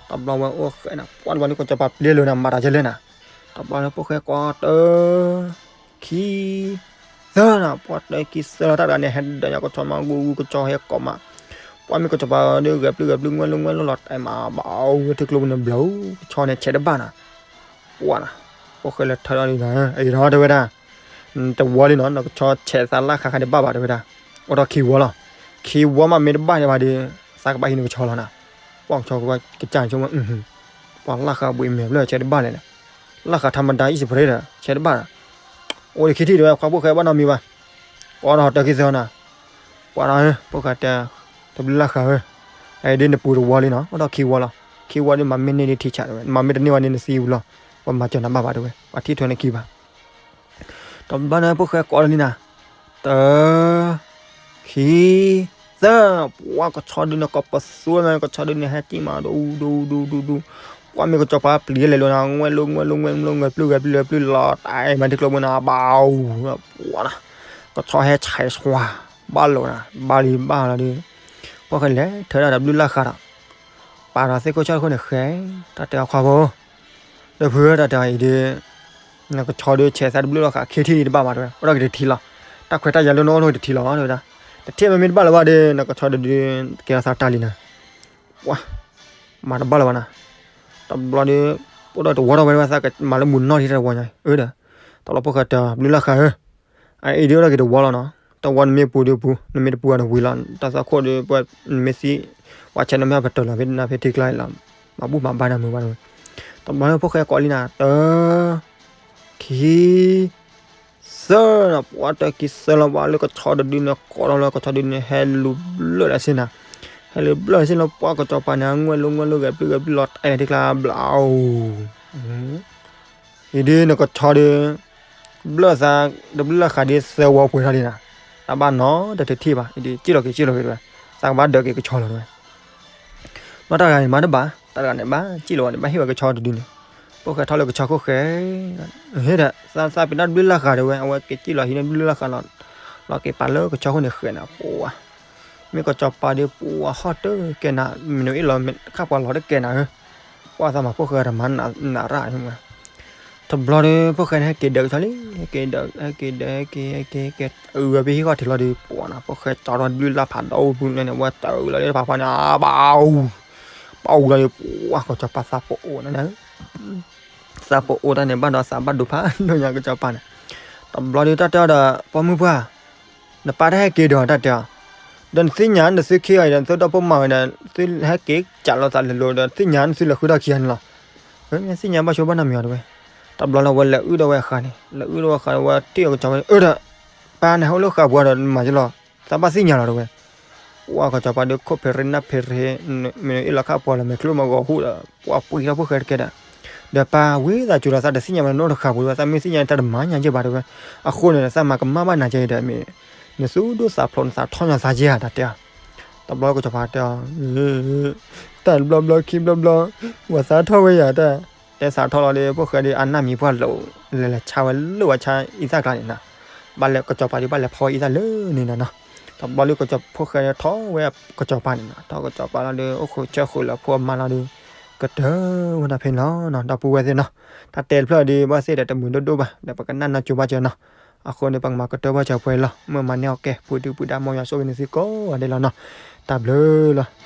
တဘျီဝဲအိၣ်ဃဲနၤ ပှၤတဘျီဒီး ကဆီပၤပျဲလၢနၤ မၤတၢ်ကဲလဲၣ်နၤ. တဘျီလၢဖိၣ်ဃဲကိးတၢ် ခံ သၢနၤ ပှၤတၢ်ခံသၢလီၤ တၢ်တဂၤန့ၣ် ဟဲဒၢးညါကဆီမး ဂူဂူကဆီဟဲကိးမး, ပှၤမ့ၢ်ကဆီပၤဒီး ဂဲၤပျုၢ်ဂဲၤပျုၢ် ငွဲၣ်လိာ်ငွဲၣ်လိာ်လီၤ တဲမး ဘၣ်ဝဲထံကျိပူၤန့ၣ် ဘျီ ကဆီန့ၣ်ဆဲးတဘၣ်နၤ. ပှၤနၤ ဖိၣ်ဃဲလဲၤထၢထီၣ်ဒ်နၤ အံၤဒီးတဲဝဲဒၣ်, တဝီလံနီၤ နကဆီဆဲးသးလၢ်ဃာ်ခါန့ၣ်ဘၣ်ဘၣ် တဲဝဲဒၣ်. အိၣ်ဒီးခံဝီလီၤ. ခံဝီမးမ့ၢ်တဘၣ်န့ၣ်ဘၣ်ဒီး သးကဘၣ်ဟံးန့ၢ်ကဆီလီၤနၤ. ပှၤကဆီကစၢ်ဆိကမိၣ် ပှၤလၢ်ဃာ်ဘှံးမဲာ်ဖျၢၣ်ဆဲးတဘၣ်လဲၣ်, လၢ်ဃာ်ထါမဒါအံၣ်စပရ့ဒီး ဆဲးတဘၣ်ဒီး, အိၣ်ဒီးခံထံၣ်တဲဝဲ ခွါဖိၣ်ဃဲဘၣ်နီတမံၤဘၣ်, ကိးဒီးတၢ်ခံသၢနၤ, ပှၤဒီး ဖိၣ်ဃဲတဲ, တဘျုးလၢ်ဃာ်ဧၢ, အံၤဒ်နပူၤတဝီလံနီၤ အိၣ်ဒီးခံဝီလီၤ, ခံဝီဒ်မၤမ့ၢ်န့ၢ်ဒ်ထံဆးတဲဝဲ မၤမ့ၢ်တန့ၢ်ဝဲန့ၣ်နသံဝံၤလီၤ, ပှၤမၤစၢၤနၤဘၣ်ဘၣ်တဲဝဲ ပှၤထံၣ်ထွဲန့ၢ်ခံဘၣ် တဘျီန့ၣ် ဖိၣ်ဃဲကိးလီၤလံနၤ, တၢ, ခံ, သၢ, ပှၤကဆီဒုန့ၣ် ကိးပသူန့ၣ် ကဆီဒုန့ၣ် ဟဲကံၣ်မး ဒူဒူဒူဒူဒူ, ပှၤမ့ၢ်ကဆီပၤပျံၤလဲၤလိာ်နၤ ငွဲၣ်လိာ်ငွဲၣ်လိာ်ငွဲၣ်လိာ် ငွဲၣ်ပျုၢ်ဂဲၤပျုၢ်ဂဲၤပျုၢ်လီၤ တၢ်မၤထံကျိပူၤနၤ ဘၣ်အူ, ပှၤနၤ, ကဆီဟဲဆဲးဆှၤ, ဘၣ်လိာ်နၤ ဘၣ်လံဘၣ်လီၤဒီး, ဖိၣ်ဃဲလဲၤထၢဒၣ်တဘျုးလၢ်ဃာ်ဒီး, ပာ်ဒီးသ့ၣ်ခိၣ်ဆၢၣ်ခိၣ်န့ၣ်ဃဲ, တၢ်တဲအီၤခွါဖိ ဒီးဖုတၢ်တဲအီၤအံၤဒီး, နကဆီဒုးဆဲးသးတဘျုးလီၤဃာ် ခံထံၣ်ဒံးတဘၣ်ဘၣ်တဲဝဲ အိၣ်ဒီးက့ၤတထံၣ်လီၤ, တၢ်ခွဲးတၢ်ယာ်လၢနအိၣ်လၢတထံၣ်လီၤတဲဝဲဒၣ်, တထံၣ်မ့မ့ၢ်တဘၣ်လၢၤဘၣ်ဒီး နကဆီဒုးဒုး ကဲထီၣ်သးတၢ်လံနၤ, ပှၤ, မၤတဘၣ်လၢၤဘၣ်နၤ, တဘျီဒီး, အိၣ်ဒီးတဝီထီၣ်ဝဲဒၣ်ဝဲသးကမၤလၢမုၢ်နီၢ်ထံတဝီညါအံၤဒီး, တဘျီဖိၣ်ဃဲတဲအီၤ ဘျုးလၢ်ဃာ်ဧၢ အအံၤဒုးအိၣ်ဒီးက့ၤတဝီလီၤနီၤ, တဝီနမ့ၢ်ပူၤဒုးပူၤ နမ့ၢ်တပူၤအီၤန့ၣ်ဝံၤလီၤ, တၢ်သးခိၣ်ဒီးပှၤနမ့ၢ်သံ, ပှၤဆဲးနမ့ၢ်ပတၢၢ်လီၤဖဲနဖဲထံကျါအံၤလီၤ, မၤဘူၣ်မၤဘါနၤမုာ်ဘၣ်နၤ, တဘျီလၢဖိၣ်ဃဲကိးလံနၤ တၢ, ခံ, သၢနၤ ပှၤတၢ်ခံသၢလီၤ ပှၤလၢကဆီတဒုန့ၣ် ကိးထီၣ်လၢကဆီဒုန့ၣ် ဟဲလူၤဘျၢၣ်လၢစ့ၢ်နၤ, ဟဲလူၤဘျၢၣ်လၢစ့ၢ်လၢပှၤကဆီပၤန့ၣ် ငွဲၣ်လိာ်ငွဲၣ်လိာ်ဂဲၤပျုၢ်ဂဲၤပျုၢ်လီၤ တၢ်အဲၣ်ထံကျါဘျီ အူ အံၤဒုးနကဆီဒုး, ဘျၢၣ်သး, တဘျုးလၢ်ဃာ်ဒ်သၢဝီပှဲၤထီၣ်ဒံးနၤ, တၢ်ဘၣ်နီတထံၣ်ဘၣ်, အံၤဒုးစံၣ်လီၤက့ၤစံၣ်လီၤက့ၤတဲဝဲ, သးကဘၣ်ဒၢးက့ၤကဆီလီၤတဲဝဲ, ဘျီတၢ်တဂၤန့ၣ်မၤတဘၣ်, တၢ်တဂၤန့ၣ်ဘၣ်စံၣ်လီၤဘၣ်န့ၣ် ဘၣ်ဟ့ၣ်ဝဲကဆီတဒုန့ၣ်, ဖိၣ်ဃဲထီၣ်လၢကဆီခိၣ်ဃဲ, ဟ့ၣ်ဒီး, သးပ့ၤနီၣ်တဘျုးလၢ်ဃာ်တဲဝဲ အဝဲက့ၤစံၣ်လီၤဟံးန့ၢ်တဘျုးလၢ်ဃာ်လီၤ, လီၤက့ၤပာ်လၢကဆီခိၣ်န့ၣ်ဃဲနၤ ပှၤ မ့ၢ်ကဆီပၤဒီးပှၤဟီၣ်တကဲနၤ, မ့ၢ်နအ့ၣ်လီၤခၣ်ပှၤလီၤတကဲနၤဧၢ, ပှၤသးမၤဖိၣ်ဃဲတမၤနးရၣ်, တဘျီဒီး ဖိၣ်ဃဲန့ၣ်ဟဲက့ၤဒၢးကဆီလံ, ဟဲက့ၤဒၢး ဟဲက့ၤဒၢး ဟဲက့ၤ ဟဲက့ၤ ဟဲက့ၤ အုးဝဲဖဲဟံၣ်ဃီထံးလီၤဒီး ပှၤနၤ ဖိၣ်ဃဲကၠီထီၣ်တဘျုးလၢ်ဖးဒီးအိၣ်ဘုန့ၣ် ဝဲတအုးလီၤလၢတဖးဖီန့ၣ် အဘၣ်အူ, ဘၣ်အူလီၤဒီး ပှၤကဆီပၤသးပအိၣ်န့ၣ် သးပအိၣ်တၢ်န့ၣ် ဘၣ်ဒီးသးဘၣ်ဒိဖးဒိၣ်ညါကဆီပၤန့ၣ်, တဘျီဒီးတၢ်တဲအီၤဒီး ပိာ်မုၣ်ပှၢ်, နပၢ်တၢ်ဟဲက့ၤဒီးတၢ်တဲအီၤ, ဒီးနသ့ၣ်ညါနသုခ့အီၤဒီး နသုဒီဖိမၤဝဲဒီး သုဟဲက့ၤကးလိာ်သးလဲၤလိာ်ဒီး သ့ၣ်ညါနသုလဲၤဃုထီၣ်ခံဂၤန့ၣ်လီၤ, သ့ၣ်ညါဘၣ်ဆိဘၣ်နီတမံၤအီၤတဲဝဲ, တဘျီလၢဝဲလဲၤအုၣ်ဒီးဝဲဃာ်န့ၣ် လဲၤအုၣ်ဒီးဝဲဃာ်ဝဲတ့ၢ်အီၤကဆီဝဲ အၢဒီး ပၢ်နဟဲအိၣ်လၢဃာ်ပူၤဒီးမၤယလီၤ, သးဘၣ်သ့ၣ်ညါလီၤတဲဝဲ, ပှၤကဆီပၤဒီးခိၣ်ဖဲးရ့နၢ်ဖဲးရ့, မ့ၢ်အ့ၣ်လီၤခၣ်ပှၤလီၤမဲာ်ချံမၤဂီၤဟူဒီး ပှၤပှ့ၤထီၣ်ဖိၣ်ဃဲတကဲဒီး, ဒီးပၢ်ဝံသးစူၤဒီးသးတသ့ၣ်ညါဝဲနအိၣ်တဃာ်ပူၤဒီး သးမ့ၢ်သ့ၣ်ညါန့ၣ် တၢ်တမၤညါက့ဘၣ်တဲဝဲ, အဃိန့ၣ် သးမၤကမၣ်ဘၣ်နၤကဲဒီးမ့ၢ် နသူၣ်ဒိၣ်သးဖျိး နသးထီၣ်ညီသးက့ဧါ တၢ်တဲအီၤ. တဘျီကစီၤပၤတဲအီၤ, တၢ်တဘျီဘျီခံဘျီဘျီ, ပှၤသးထီၣ်ဝဲယၤတၢ်, တဲသးထီၣ်လီၤဒီး ဖိၣ်ဃဲဒီးအနၢ်မံၤပှၢ်လီၤ, လဲၤလဲၤဆါဝဲလၢဝဲဆါအံသၣ်ကျါန့ၣ်နီၤ, ဘၣ်လဲၤကစီၤပၤဒီးဘၣ်လဲၤဖီဝဲအံသၣ်လၢန့ၣ်နီၤနီၤ. တဘျီလၢကစီၤ ဖိၣ်ဃဲထီၣ်ဝဲကစီၤပၤန့ၣ်နီၤ, ထီၣ်ကစီၤပၤလီၤဒီး အိၣ်ဃုာ်ဆၢဃုာ်လၢဖိအမါလီၤဒီး ကတၢၢ်ဝဲဒၣ်ဖဲန့ၣ်လီၤနီၤ. ဒီပုၢ်ဝဲၢ်သ့ၣ်နီၤ, တၢ်တဲတဖျၢၣ်ဒီး ဘၣ်သ့ၣ်ဒီးတမုာ်ဒိၣ်ဒိၣ်ဘၣ်, ဒီးပကနၣ်နီၢ်ကၠိဘၣ်စၢၤနီၤ. အဃိန့ၣ် ပကမၤကတၢၢ်ဘၣ်စၢၤပှဲၤလီၤ, မ့ၢ်မၤန့ၢ်အီၤကဲ ပူၤဒုပူၤဒါ မ်ယွၤဆိၣ်ဂ့ၤန့ၢ်သုကိးဂၤဒဲးလီၤနီၤ. တၢ်ဘျုးလီၤ.